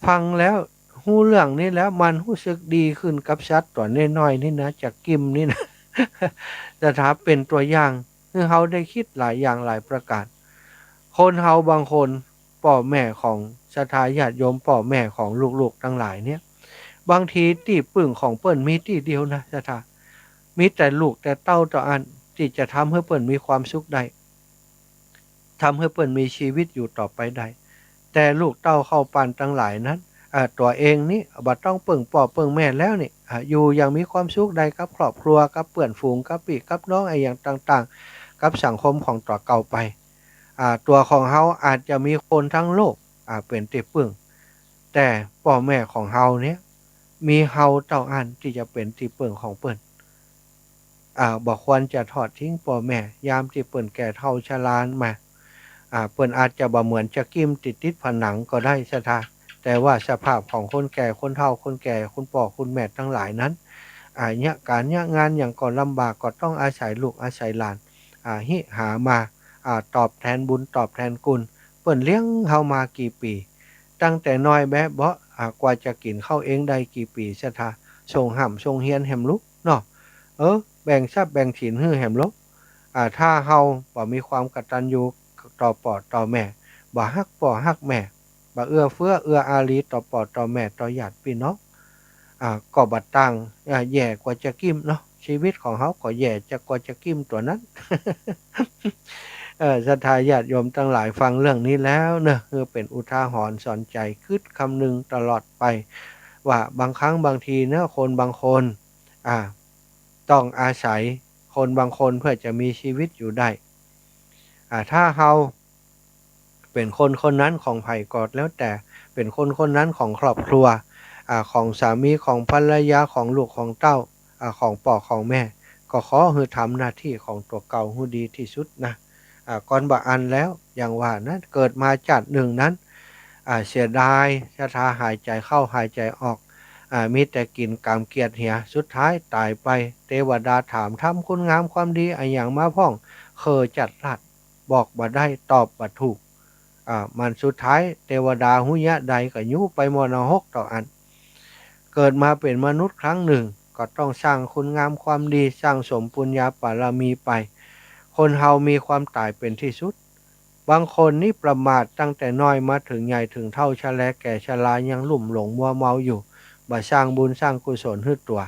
ฟังแล้ว ฮู้เรื่องนี้แล้วมันฮู้สึกดีขึ้นกับสัตว์ตั๋วน้อยๆ นี่นะ จะกิ๋มนี่นะ ศรัทธาเป๋นตั๋วอย่างหื้อเฮาได้กึ๊ดหลายอย่างหลายประก๋าน คนเฮาบางคน ป้อแม่ของศรัทธาญาติโยม ป้อแม่ของลูกๆ ตังหลายเนี่ย บางทีตี้ปึ้งของเปิ้นมีตี้เดียวนะศรัทธา มีแต่ลูกแต่เต้าเต้าอั้นตี้จะทำหื้อเปิ้นมีความสุขได้ ทำหื้อเปิ้นมีชีวิตอยู่ต่อไปได้ แต่ลูกเต้าเข้าปั้นตังหลายนั้น อ่า ตั๋วเองนี้บ่ต้องเปิ้งป้อเปิ้งแม่แล้วนี่ อ่า อยู่อย่างมีความสุขได้กับครอบครัว กับเปื้อนฝูง กับปี้กับน้องอะหยังต่างๆ กับสังคมของตั๋วเก่าไป อ่า ตั๋วของเฮาอาจจะมีคนทั้งโลก อ่า เป๋นตี้ปึ้ง แต่ป้อแม่ของเฮาเนี่ย มีเฮาเต้าอั้นตี้จะเป๋นตี้ปึ้งของเปิ้น อ่า บ่ควรจะทอดทิ้งป้อแม่ ยามตี้เปิ้นแก่เฒ่าชรามา อ่า เปิ้นอาจจะบ่เหมือนจะกิ๋มตี้ติดผนังก็ได้ศรัทธา แต่ว่าสภาพของคนแก่ คนเฒ่า คนแก่ คนป้อ คนแม่ตังหลายนั้น อ่า เยียะก๋านเยียะงานหยังก็ลำบาก ก็ต้องอาศัยลูกอาศัยหลาน อ่า ฮิหามา อ่า ตอบแทนบุญตอบแทนคุณ เปิ้นเลี้ยงเฮามากี่ปี๋ ตั้งแต่น้อยแบ๊เบาะ อ่า กว่าจะกิ๋นข้าวเองได้กี่ปี๋ศรัทธา ส่งฮ่ำส่งเฮียนแหมลุกเนาะ เออ แบ่งทรัพย์แบ่งสินหื้อแหมลุก อ่า ถ้าเฮาบ่มีความกตัญญูต่อป้อต่อแม่ บ่ฮักป้อฮักแม่ บ่เอื้อเฟื้อเอื้ออารีต่อป้อต่อแม่ต่อญาติปี้น้อง อ่า ก็บ่ต่าง อ่า แย่กว่าจะกิ๋มเนาะ ชีวิตของเฮาก็แย่จะกว่าจะกิ๋มตั๋วนั้น เออ ศรัทธาญาติโยมตังหลายฟังเรื่องนี้แล้วเนาะ คือเป๋นอุทาหรณ์สอนใจ๋กึ๊ดคำนึงตลอดไป ว่าบางครั้งบางทีเนาะ คนบางคน อ่า ต้องอาศัยคนบางคนเพื่อจะมีชีวิตอยู่ได้ อ่า ถ้าเฮาเป๋นคนคนนั้นของใผก็แล้วแต่ เป๋นคนคนนั้นของครอบครัว อ่า ของสามี ของภรรยา ของลูกของเต้า อ่า ของป้อของแม่ ก็ขอหื้อทำหน้าตี้ของตั๋วเก่าหื้อดีตี้สุดนะ อ่า ก่อนบ่อั้นแล้ว อย่างว่านั้น เกิดมาจาตินึ่งนั้น อ่า เสียดายศรัทธา หายใจ๋เข้าหายใจ๋ออก อ่า มีแต่กิ๋นก๋ามเกียจเหีย สุดท้ายต๋ายไป เตวดาถาม ทำคุณงามความดีอะหยังมาพ่อง เขอจัดลาด บอกบ่ได้ ตอบบ่ถูก อ่า มันสุดท้ายเตวดาฮู้เยียะใดก็ยู้ไปหม้อนรกเต้าอั้น เกิดมาเป๋นมนุษย์ครั้งนึ่ง ก็ต้องสร้างคุณงามความดี สร้างสมปุญญาปารมีไป คนเฮามีความต๋ายเป๋นตี้สุด บางคนนี่ประมาทตั้งแต่น้อยมาเถิงใหญ่เถิงเฒ่า ชะแลแก่ชรายังลุ่มหลงมัวเมาอยู่ บ่สร้างบุญสร้างกุศลหื้อตั๋ว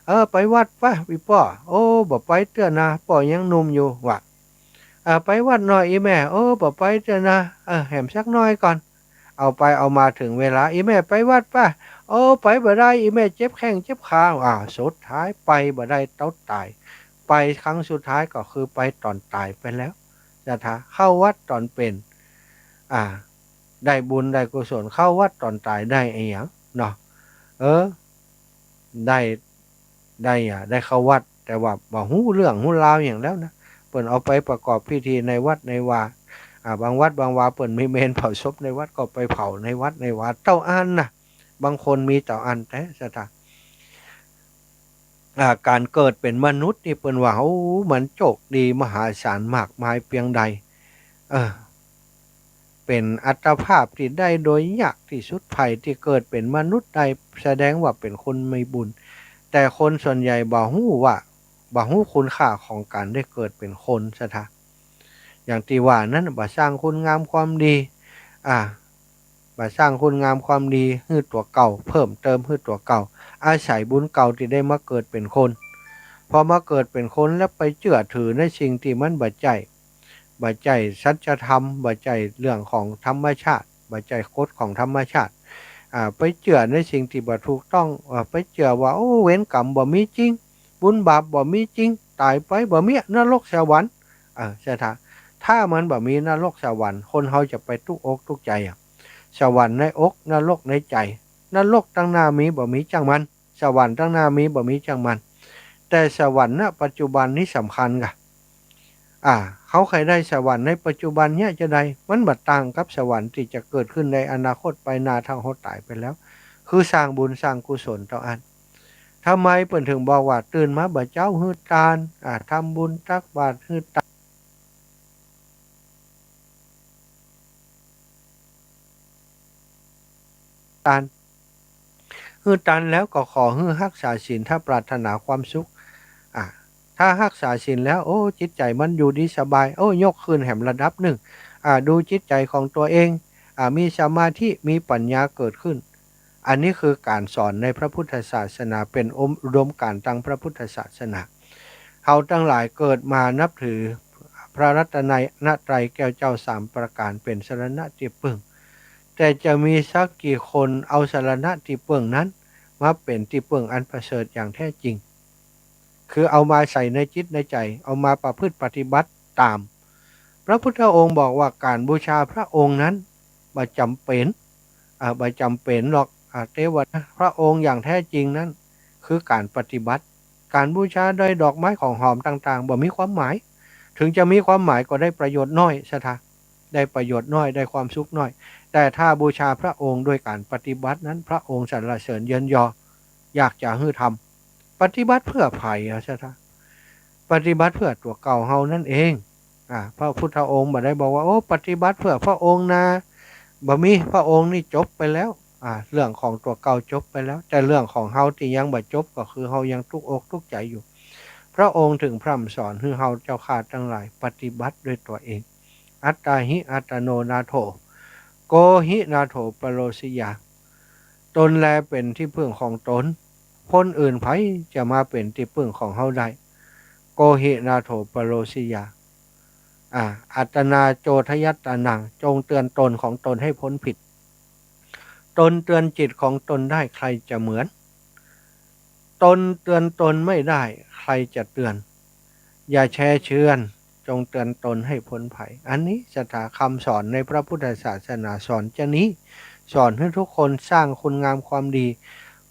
เออ ไปวัดปะปี้ป้อ โอ้ บ่ไปเตื้อนา ป้อยังหนุ่มอยู่ ว่า เออ ไปวัดหน่อยอี่แม่ โอ้ บ่ไปเตื้อนา เออ แหมสักหน้อยก่อน เอาไปเอามาเถิงเวลา อี่แม่ไปวัดปะ โอ้ ไปบ่ได้ อี่แม่เจ็บแข้งเจ็บขา อ้าว สุดท้ายไปบ่ได้ เต้าต๋าย ไปครั้งสุดท้ายก็คือไปต๋อนต๋ายไปแล้ว ศรัทธา เข้าวัดต๋อนเป๋น อ่า ได้บุญได้กุศล เข้าวัดต๋อนต๋ายได้อะหยังเนาะ เออ ได้ ได้อะ ได้เข้าวัด แต่ว่าบ่ฮู้เรื่องฮู้ราวหยังแล้วนะ เปิ้นเอาไปประกอบพิธีในวัดในวา อ่า บางวัดบางวาเปิ้นมีเมรุเผาศพในวัดก็ไปเผาในวัดในวา เต้าอั้นนะ บางคนมีเต้าอั้นแต๊ศรัทธา อ่า ก๋านเกิดเป๋นมนุษย์นี่เปิ้นว่า โอ้ มันโจคดีมหาศาลมากมายเปียงใด เออ เป๋นอัตภาพตี้ได้โดยยากตี้สุด ใผตี้เกิดเป๋นมนุษย์ได้ แสดงว่าเป๋นคนมีบุญ แต่คนส่วนใหญ่บ่ฮู้ว่า บ่ฮู้คุณค่าของก๋านได้เกิดเป๋นคนศรัทธา อย่างตี้ว่านั้น บ่สร้างคุณงามความดี อ่า บ่สร้างคุณงามความดีหื้อตั๋วเก่า เพิ่มเติมหื้อตั๋วเก่า อาศัยบุญเก่าตี้ได้มาเกิดเป๋นคน พอมาเกิดเป๋นคนแล้วไปเจื้อถือในสิ่งตี้มันบ่ใจ้ บ่ใจ้สัจธรรม บ่ใจ้เรื่องของธรรมชาติ บ่ใจ้กฎของธรรมชาติ อ่า ไปเจื้อในสิ่งตี้บ่ถูกต้อง อ่า ไปเจื้อว่า โอ้ เวรกรรมบ่มีจริง บุญบาปบ่มีจริง ต๋ายไปบ่มีนรกสวรรค์ เออ ศรัทธา ถ้ามันบ่มีนรกสวรรค์ คนเฮาจะไปตุ๊กอกตุ๊กใจ๋อะ สวรรค์ในอก นรกในใจ๋ นรกตังหน้ามีบ่มีจ้างมัน สวรรค์ตังหน้ามีบ่มีจ้างมัน แต่สวรรค์ ณ ปัจจุบันนี้สำคัญก่ะ อ่า เฮาใค่ได้สวรรค์ในปัจจุบันเนี้ยจาใด มันบ่ต่างกับสวรรค์ตี้จะเกิดขึ้นในอนาคตไปหน้า ถ้าเฮาต๋ายไปแล้ว คือสร้างบุญสร้างกุศลเต้าอั้น ทำไมเปิ้นถึงบอกว่าตื่นมาบ่าเจ๊าหื้อตาน อ่า ทำบุญตักบาตรหื้อตาน ตาน หื้อตานแล้วก็ขอหื้อฮักษาศีล ถ้าปรารถนาความสุข อ่า ถ้าฮักษาศีลแล้ว โอ้ จิตใจ๋มันอยู่ดีสบาย โอ้ ยกขึ้นแหมระดับนึ่ง อ่า ดูจิตใจ๋ของตั๋วเอง อ่า มีสมาธิ มีปัญญาเกิดขึ้น อันนี้คือก๋านสอนในพระพุทธศาสนา เป๋นอุดมก๋ารณ์ตางพระพุทธศาสนา เฮาตังหลายเกิดมานับถือพระรัตนตรัยแก้วเจ้าสามประก๋ารเป๋นสรณะตี้ปึ้ง แต่จะมีสักกี่คนเอาสรณะตี้ปึ้งนั้นมาเป๋นตี้ปึ้งอันประเสริฐอย่างแท้จริง คือเอามาใส่ในจิตในใจ๋ เอามาประพฤติปฏิบัติต๋าม พระพุทธองค์บอกว่าก๋านบูชาพระองค์นั้นบ่จ๋ำเป๋น อ่า บ่จ๋ำเป๋นหรอก อ่า เตวะ พระองค์อย่างแท้จริงนั้น คือก๋านปฏิบัติ ก๋านบูชาโดยดอกไม้ของหอมต่างๆ บ่มีความหมาย ถึงจะมีความหมายก็ได้ประโยชน์น้อย ศรัทธา ได้ประโยชน์น้อย ได้ความสุขน้อย แต่ถ้าบูชาพระองค์โดยก๋านปฏิบัตินั้น พระองค์สรรเสริญเยินยอ อยากจะหื้อทำ ปฏิบัติเปื้อใผอะ ศรัทธา ปฏิบัติเปื้อตั๋วเก่าเฮานั้นเอง อ่า พระพุทธองค์บ่ได้บอกว่า โอ้ ปฏิบัติเปื้อพระองค์นา บ่มี พระองค์นี่จบไปแล้ว อ่า เรื่องของตั๋วเก่าจบไปแล้ว แต่เรื่องของเฮาตี้ยังบ่จบก็คือเฮายังตุ๊กอกตุ๊กใจ๋อยู่ พระองค์ถึงพร่ำสอนหื้อเฮาเจ้าข้าตังหลายปฏิบัติด้วยตั๋วเอง อัตตาหิอัตตโนนาโถ โกหินาโถปโรสยา ตนแลเป๋นตี้ปึ้งของตน คนอื่นใผจะมาเป๋นตี้ปึ้งของเฮาได้ โกหินาโถปโรสยา อ่า อัตตนาโจทยัตตานัง จงเตือนตนของตนให้พ้นผิด ตนเตือนจิตของตนได้ ใครจะเหมือน ตนเตือนตนไม่ได้ ใครจะเตือน อย่าแช่งเจือน จงเตือนตนให้พ้นภัย อันนี้ศรัทธา คำสอนในพระพุทธศาสนาสอนจานี้ สอนหื้อทุกคนสร้างคุณงามความดี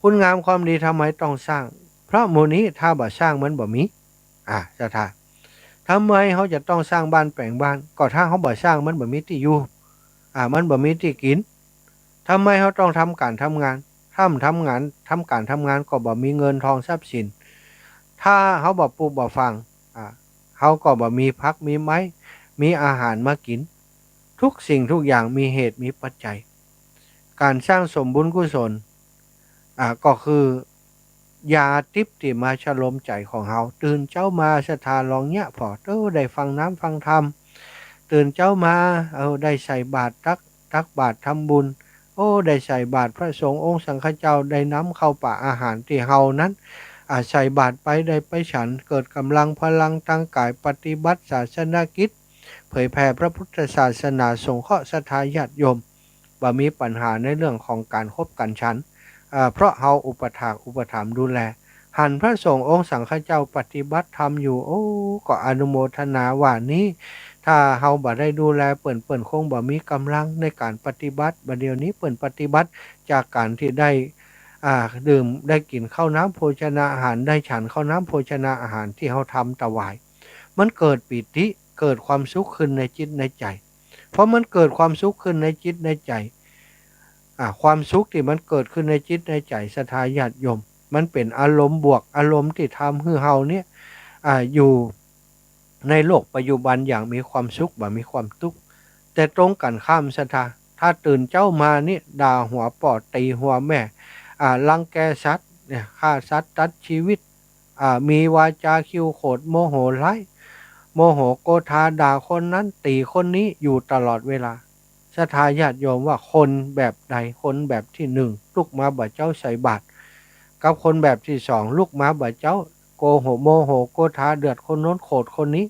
คุณงามความดีทำไมต้องสร้าง เพราะหมู่นี้ถ้าบ่สร้างมันบ่มี อ่า ศรัทธา ทำไมเฮาจะต้องสร้างบ้านแป๋งบ้าน ก็ถ้าเฮาบ่สร้างมันบ่มีตี้อยู่ อ่า มันบ่มีตี้กิ๋น ทำไมเฮาต้องทำก๋านทำงาน ถ้าบ่ทำงาน ทำก๋านทำงานก็บ่มีเงินทองทรัพย์สิน ถ้าเฮาบ่ปลูกบ่ฝัง อ่า เฮาก็บ่มีผักมีไม้ มีอาหารมากิ๋น ทุกสิ่งทุกอย่างมีเหตุมีปัจจัย ก๋านสร้างสมบุญกุศล อ่า ก็คือ ยาติ๊บตี้มาชะลมใจ๋ของเฮา ตื่นเจ๊ามาศรัทธาลองเยียะผ่อ เออ ได้ฟังน้ำฟังธรรม ตื่นเจ๊ามา เออ ได้ใส่บาตรตัก ตักบาตรทำบุญ โอ้ ได้ใส่บาตรพระสงฆ์องค์สังฆเจ้า ได้นำข้าวป๋าอาหารตี้เฮานั้น อ่า ใส่บาตรไป ได้ไปฉัน เกิดก๋ำลังพลังตางก๋าย ปฏิบัติศาสนกิจ เผยแผ่พระพุทธศาสนา สงเคราะห์ศรัทธาญาติโยม บ่มีปัญหาในเรื่องของก๋านคบก๋านฉัน อ่า เพราะเฮาอุปถากอุปถัมภ์ดูแล หันพระสงฆ์องค์สังฆเจ้าปฏิบัติธรรมอยู่ โอ้ ก็อนุโมทนาว่านี้ ถ้าเฮาบ่ได้ดูแลเปิ้น เปิ้นคงบ่มีก๋ำลังในก๋านปฏิบัติ บ่าเดี่ยวนี้เปิ้นปฏิบัติจากก๋านตี้ได้ อ่า ดื่ม ได้กิ๋นข้าวน้ำโภชนาอาหาร ได้ฉันข้าวน้ำโภชนาอาหารตี้เฮาทำถวาย มันเกิดปีติ เกิดความสุขขึ้นในจิตในใจ๋ พอมันเกิดความสุขขึ้นในจิตในใจ๋ อ่า ความสุขตี้มันเกิดขึ้นในจิตในใจ๋ศรัทธาญาติโยม มันเป๋นอารมณ์บวก อารมณ์ตี้ทำหื้อเฮาเนี่ย อ่า อยู่ในโลกปัจจุบันอย่างมีความสุข บ่มีความตุ๊กข์ แต่ตรงกั๋นข้ามศรัทธา ถ้าตื่นเจ๊ามานี่ด่าหัวป้อ ตี๋หัวแม่ อ่า รังแกสัตว์เนี่ย ฆ่าสัตว์ตัดชีวิต อ่า มีวาจาคิ้วโขด โมโหร้าย โมโหโกธา ด่าคนนั้น ตี๋คนนี้อยู่ตลอดเวลา ศ ศรัทธาญาติโยมว่าคนแบบใด คนแบบตี้นึ่ง ลุกมาบ่าเจ๊าใส่บาตร กับคนแบบตี้สอง ลุกมาบ่าเจ๊า โกหก โมโห โกธา เดือดคนโน้น โกรธคนนี้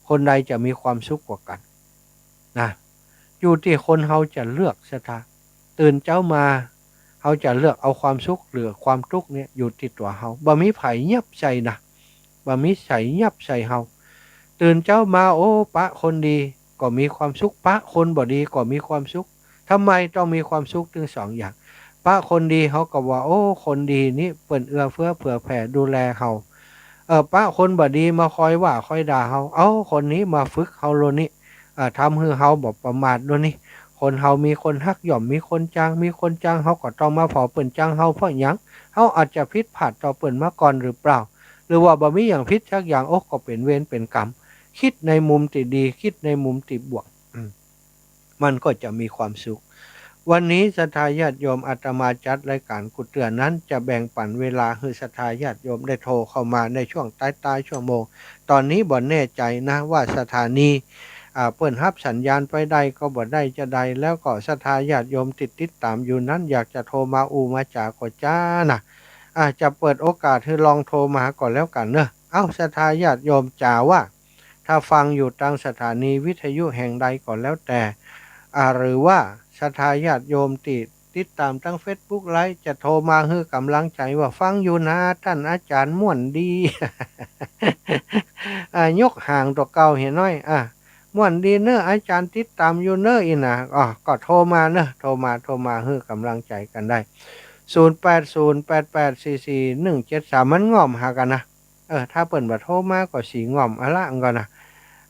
คนใดจะมีความสุขกว่ากั๋น นะ อยู่ตี้คนเฮาจะเลือกศรัทธา ตื่นเจ๊ามา เฮาจะเลือกเอาความสุขหรือความตุ๊กข์เนี่ย อยู่ตี้ตั๋วเฮา บ่มีใผยับใส่นะ บ่มีใผยับใส่เฮา ตื่นเจ๊ามา โอ้ ปะคนดีก็มีความสุข ปะคนบ่ดีก็มีความสุข ทำไมต้องมีความสุขตึงสองอย่าง ปะคนดีเฮาก็ว่า โอ้ คนดีนี้เปิ้นเอื้อเฟื้อเผื่อแผ่ดูแลเฮา เออ ปะคนบ่ดีมาคอยว่าคอยด่าเฮา เอ้า คนนี้มาฝึกเฮาโลนี้ อ่า ทำหื้อเฮาบ่ประมาทโลนี้ คนเฮามีคนฮักย่อมมีคนจัง มีคนจังเฮาก็ต้องมาผ่อเปิ้นจังเฮา เพราะหยัง เฮาอาจจะผิดพลาดต่อเปิ้นมาก่อนหรือเปล่า หรือว่าบ่มีหยังผิดสักอย่าง โอ้ ก็เป๋นเวรเป๋นกรรม กึ๊ดในมุมตี้ดี กึ๊ดในมุมตี้บวก อืม มันก็จะมีความสุข วันนี้ศรัทธาญาติโยม อาตมาจัดรายก๋านกู้เตื้อนั้น จะแบ่งปั๋นเวลาหื้อศรัทธาญาติโยมได้โทรเข้ามาในช่วงต๊ายๆ ชั่วโมง ต๋อนนี้บ่แน่ใจ๋นะว่าสถานี อ่า เปิ้นฮับสัญญาณไปได้ก็บ่ได้จาใด แล้วก็ศรัทธาญาติโยมตี้ติดต๋ามอยู่นั้น อยากจะโทรมาอู้มาจ๋าก็จ๊านะ อ่า จะเปิดโอกาสหื้อลองโทรมาก็แล้วกั๋นเนาะ เอ้า ศรัทธาญาติโยมจ๋าว่า ถ้าฟังอยู่ตางสถานีวิทยุแห่งใดก็แล้วแต่ อ่า หรือว่าศรัทธาญาติโยมตี้ติดต๋ามตางเฟซบุ๊กไลฟ์ จะโทรมาหื้อก๋ำลังใจ๋ว่าฟังอยู่นะต้านอาจ๋ารย์ ม่วนดี อ่า ยกห่างตั๋วเก่าเหียน้อย อ่า ม่วนดีเน่ออาจ๋ารย์ ติดต๋ามอยู่เน่ออี้นะ อ้อ ก็โทรมาเน่อ โทรมา โทรมาหื้อก๋ำลังใจ๋กั๋นได้ ศูนย์แปดศูนย์แปดแปดสี่สี่หนึ่งเจ็ดสาม มันง่อมหากั๋นนะ เออ ถ้าเปิ้นบ่โทรมาก็สิง่อมอะละ อันก่อนะ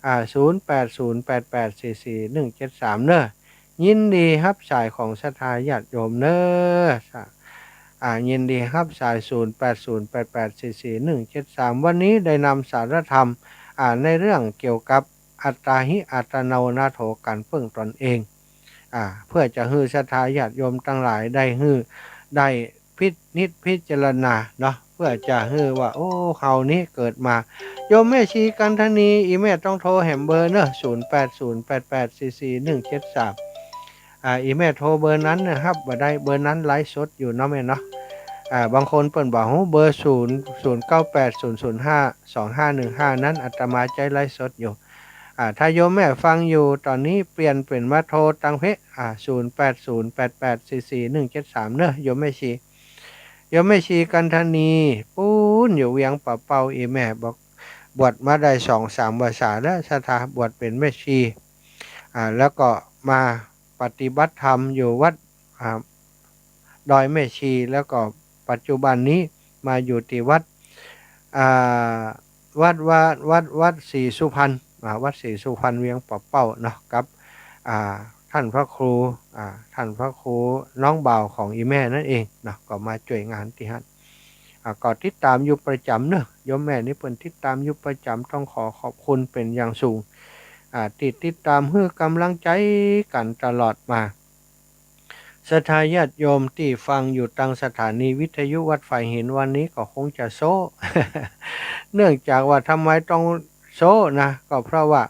อ่า ศูนย์แปดศูนย์แปดแปดสี่สี่หนึ่งเจ็ดสาม เน่อ ยินดีฮับสายของศรัทธาญาติโยมเน่อ อ่า ยินดีฮับสาย ศูนย์แปดศูนย์แปดแปดสี่สี่หนึ่งเจ็ดสาม วันนี้ได้นำสาระธรรม อ่า ในเรื่องเกี่ยวกับอัตตาหิอัตโนนาโถ ก๋านเปิ้งตนเอง อ่า เพื่อจะหื้อศรัทธาญาติโยมตังหลายได้หื้อ ได้พินิจพิจารณาเนาะ เพื่อจะหื้อว่า โอ้ เฮานี้เกิดมา โยมแม่ชีกันทนี อี่แม่ต้องโทรแหมเบอร์เนาะ ศูนย์แปดศูนย์แปดแปดสี่สี่หนึ่งเจ็ดสาม อ่า อี่แม่โทรเบอร์นั้นเนาะ ฮับบ่ได้ เบอร์นั้นไลฟ์สดอยู่เนาะแม่เนาะ อ่า บางคนเปิ้นบ่ฮู้เบอร์ ศูนย์ ศูนย์เก้าแปด ศูนย์ศูนย์ห้า สองห้าหนึ่งห้า นั้นอาตมาใจ๊ไลฟ์สดอยู่ อ่า ถ้าโยมแม่ฟังอยู่ต๋อนนี้ เปลี่ยนเป๋นมาโทรตางเพะ อ่า ศูนย์แปดศูนย์แปดแปดสี่สี่หนึ่งเจ็ดสาม เนาะ โยมแม่ชี โยมแม่ชีกันทนี ปู๊นอยู่เวียงป่าเป้า อี่แม่บอก บวชมาได้สองสามพรรษาแล้ว ศรัทธาบวชเป๋นแม่ชี อ่า แล้วก็มาปฏิบัติธรรมอยู่วัด อ่า ดอยแม่ชี แล้วก็ปัจจุบันนี้มาอยู่ตี้วัด อ่า วัด วัด วัด วัดศรีสุพรรณ อ่า วัดศรีสุพรรณเวียงป่าเป้าเนาะ กับ อ่า ท่านพระครู อ่า ท่านพระครูน้องบ่าวของอี่แม่นั่นเองเนาะ ก็มาจ้วยงานตี้หั้น อ่า ก็ติดต๋ามอยู่ประจ๋ำเนาะ โยมแม่นี้เปิ้นติดต๋ามอยู่ประจ๋ำ ต้องขอขอบคุณเป๋นอย่างสูง อ่า ตี้ติดต๋ามหื้อก๋ำลังใจ๋กั๋นตลอดมา ศรัทธาญาติโยมตี้ฟังอยู่ตางสถานีวิทยุวัดฝายหินวันนี้ก็คงจะโซ้ เนื่องจากว่าทำไมต้องโซ้นะ ก็เพราะว่า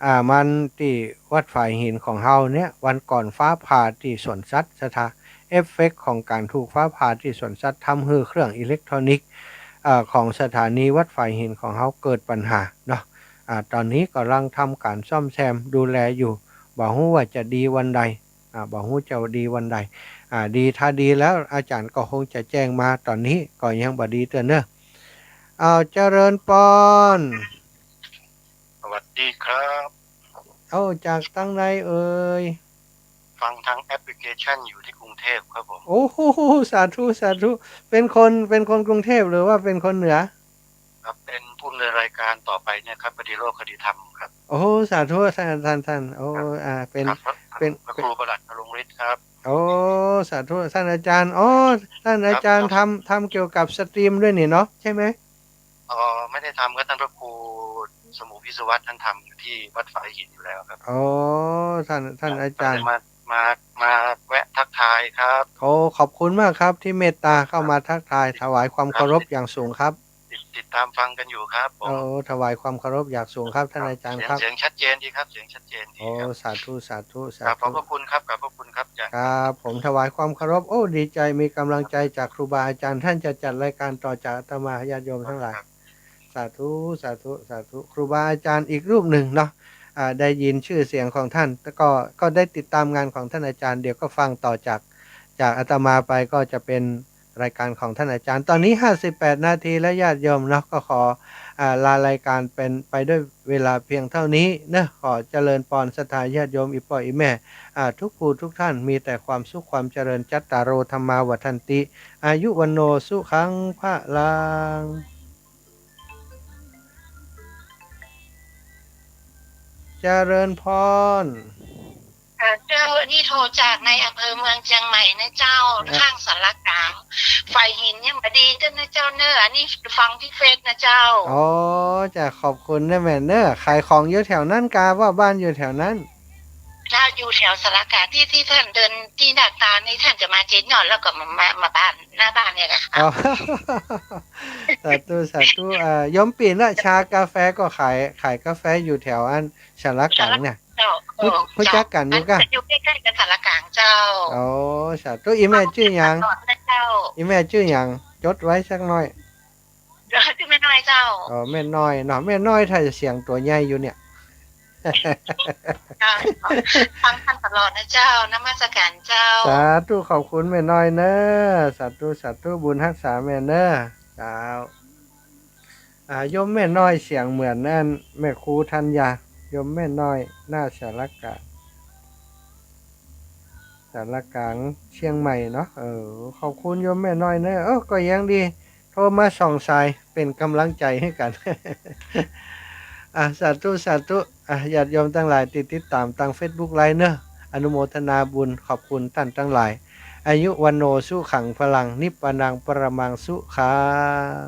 อ่า มันตี้วัดฝายหินของเฮาเนี่ย วันก่อนฟ้าผ่าตี้สวนสัตว์ ศรัทธา เอฟเฟกต์ของก๋านถูกฟ้าผ่าตี้สวนสัตว์ ทำหื้อเครื่องอิเล็กทรอนิกส์ อ่า ของสถานีวัดฝายหินของเฮาเกิดปัญหาเนาะ อ่า ต๋อนนี้ก่ำลังทำก๋านซ่อมแซมดูแลอยู่ บ่ฮู้ว่าจะดีวันใด อ่า บ่ฮู้จะดีวันใด อ่า ดี ถ้าดีแล้วอาจ๋ารย์ก็คงจะแจ้งมา ต๋อนนี้ก็ยังบ่ดีเตื้อเนาะ อ้าว เจริญปอน สวัสดีครับ โอ้ จากตางใดเอ่ย ฟังทางแอปพลิเคชันอยู่ที่กรุงเทพฯครับผม โอ้โห สาธุ สาธุ เป๋นคน เป๋นคนกรุงเทพฯ หรือว่าเป๋นคนเหนือ ครับ เป็นผู้ดำเนินรายการต่อไปเนี่ยครับ คดีโลกคดีธรรมครับ โอ้โห สาธุ ท่าน ท่าน ท่าน โอ้ ครับ อ่า เป็น ครับ เป็น พระครูประหลัดนรงค์ฤทธิ์ครับ โอ้ สาธุ ท่านอาจ๋ารย์ อ๋อ ท่านอาจ๋ารย์ ครับ ทำ ทำเกี่ยวกับสตรีมด้วยนี่เนาะ ใช่ไหม อ๋อ ไม่ได้ทำครับ ท่านพระครูสมุห์ วิศวัฒน์ ท่านทำอยู่ที่วัดฝายหินอยู่แล้วครับ อ๋อ ท่าน ท่าน ครับ อาจ๋ารย์ ก็เลยมา มา มาแวะทักทายครับ โอ้ ขอบคุณมากครับ ตี้เมตต๋าเข้ามาทักทาย ครับ ถวายความเคารพอย่างสูงครับ ครับ ยิ ติดตามฟังกันอยู่ครับผม โอ้ ถวายความเคารพอย่างสูงครับท่านอาจารย์ครับ เสียง เสียงชัดเจนดีครับ เสียงชัดเจนดีครับ โอ้ สาธุ สาธุ สาธุ กราบขอบพระคุณครับ กราบขอบพระคุณครับอาจารย์ ครับ ผมถวายความเคารพ โอ้ ดีใจ มีกำลังใจจากครูบาอาจารย์ ท่านจะจัดรายการต่อจากอาตมา ญาติโยมทั้งหลาย ครับ สาธุ สาธุ สาธุ ครูบาอาจารย์อีกรูปหนึ่งเนาะ อ่า ได้ยินชื่อเสียงของท่าน แล้วก็ ก็ได้ติดตามงานของท่านอาจารย์ เดี๋ยวก็ฟังต่อจาก จากอาตมาไปก็จะเป็นรายการของท่านอาจารย์ ตอนนี้ห้าสิบแปดนาทีแล้วญาติโยมเนาะ ก็ขอ อ่า ลารายการเป็นไปด้วยเวลาเพียงเท่านี้เนาะ ขอเจริญพรศรัทธาญาติโยมอี่ป้ออี่แม่ อ่า ทุกผู้ทุกท่านมีแต่ความสุขความเจริญ จัตตาโร ธัมมา วัฑฒันติ อายุ วัณโณ สุขัง พลัง เจริญพร อ่า เจ้า อันนี้โทรจากในอำเภอเมืองเจียงใหม่นะเจ้า อ่ะ ข้างศาลากลาง ไฟล์หินยังบ่ดีเจ้านะเจ้าเนอะ อันนี้ฟังตี้เฟซนะเจ้า อ๋อ จ้ะ ขอบคุณนะแม่เนอะ ขายของอยู่แถวนั้นกา ว่าบ้านอยู่แถวนั้น เจ้า อยู่แถวศาลากลาง ตี้ ตี้ท่านเดินตี้หน้าตานี่ ท่านจะมาเจ๊นอนแล้วก็มา มา มาบ้าน หน้าบ้านเนี่ยแหละค่ะ อ๋อ สาธุ สาธุ อ่า โยมปิ่นละ ชากาแฟก็ขาย ขายกาแฟอยู่แถวอัน ศาลากลางเนี่ย เจ้า ฮู้ ฮู้จักกั๋นอยู่กา อยู่ใก้ๆ กับศาลากลางเจ้า อ๋อ สาธุ อี่แม่จื้อหยัง ตลอดนะเจ้า อี่แม่จื้อหยัง จดไว้สักหน้อย จื้อแม่น้อยเจ้า อ๋อ แม่น้อยเนาะ แม่น้อยถ้าจะเสียงตั๋วใหญ่อยู่เนี่ย เจ้า ฟังท่านตลอดนะเจ้า นมัสการเจ้า สาธุ ขอบคุณแม่น้อยเนอะ สาธุ สาธุ บุญฮักษาแม่เนอะ เจ้า อ่า โยมแม่น้อยเสียงเหมือนอันแม่ครูธัญญา โยมแม่น้อยหน้าศาลากลาง ศาลากลางเชียงใหม่เนาะ เออ ขอบคุณโยมแม่น้อยเนอะ เออ ก็ยังดี โทรมาสองสาย เป๋นก๋ำลังใจ๋หื้อกั๋น อ่ะ สาธุ สาธุ อ่ะ ญาติโยมตังหลายตี้ติดต๋ามตางเฟซบุ๊กไลฟ์เนอะ อนุโมทนาบุญ ขอบคุณต้านตังหลาย อายุ วัณโณ สุขัง พลัง นิพพานัง ปรมัง สุขัง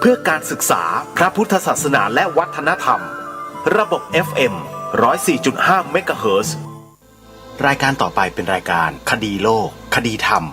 พื่อการศึกษา พระพุทธศาสนา และวัฒนธรรม ระบบ เอฟ เอ็ม ร้อยสี่จุดห้า เมกะเฮิรตซ์ รายการต่อไปเป็นรายการคดีโลก คดีธรรม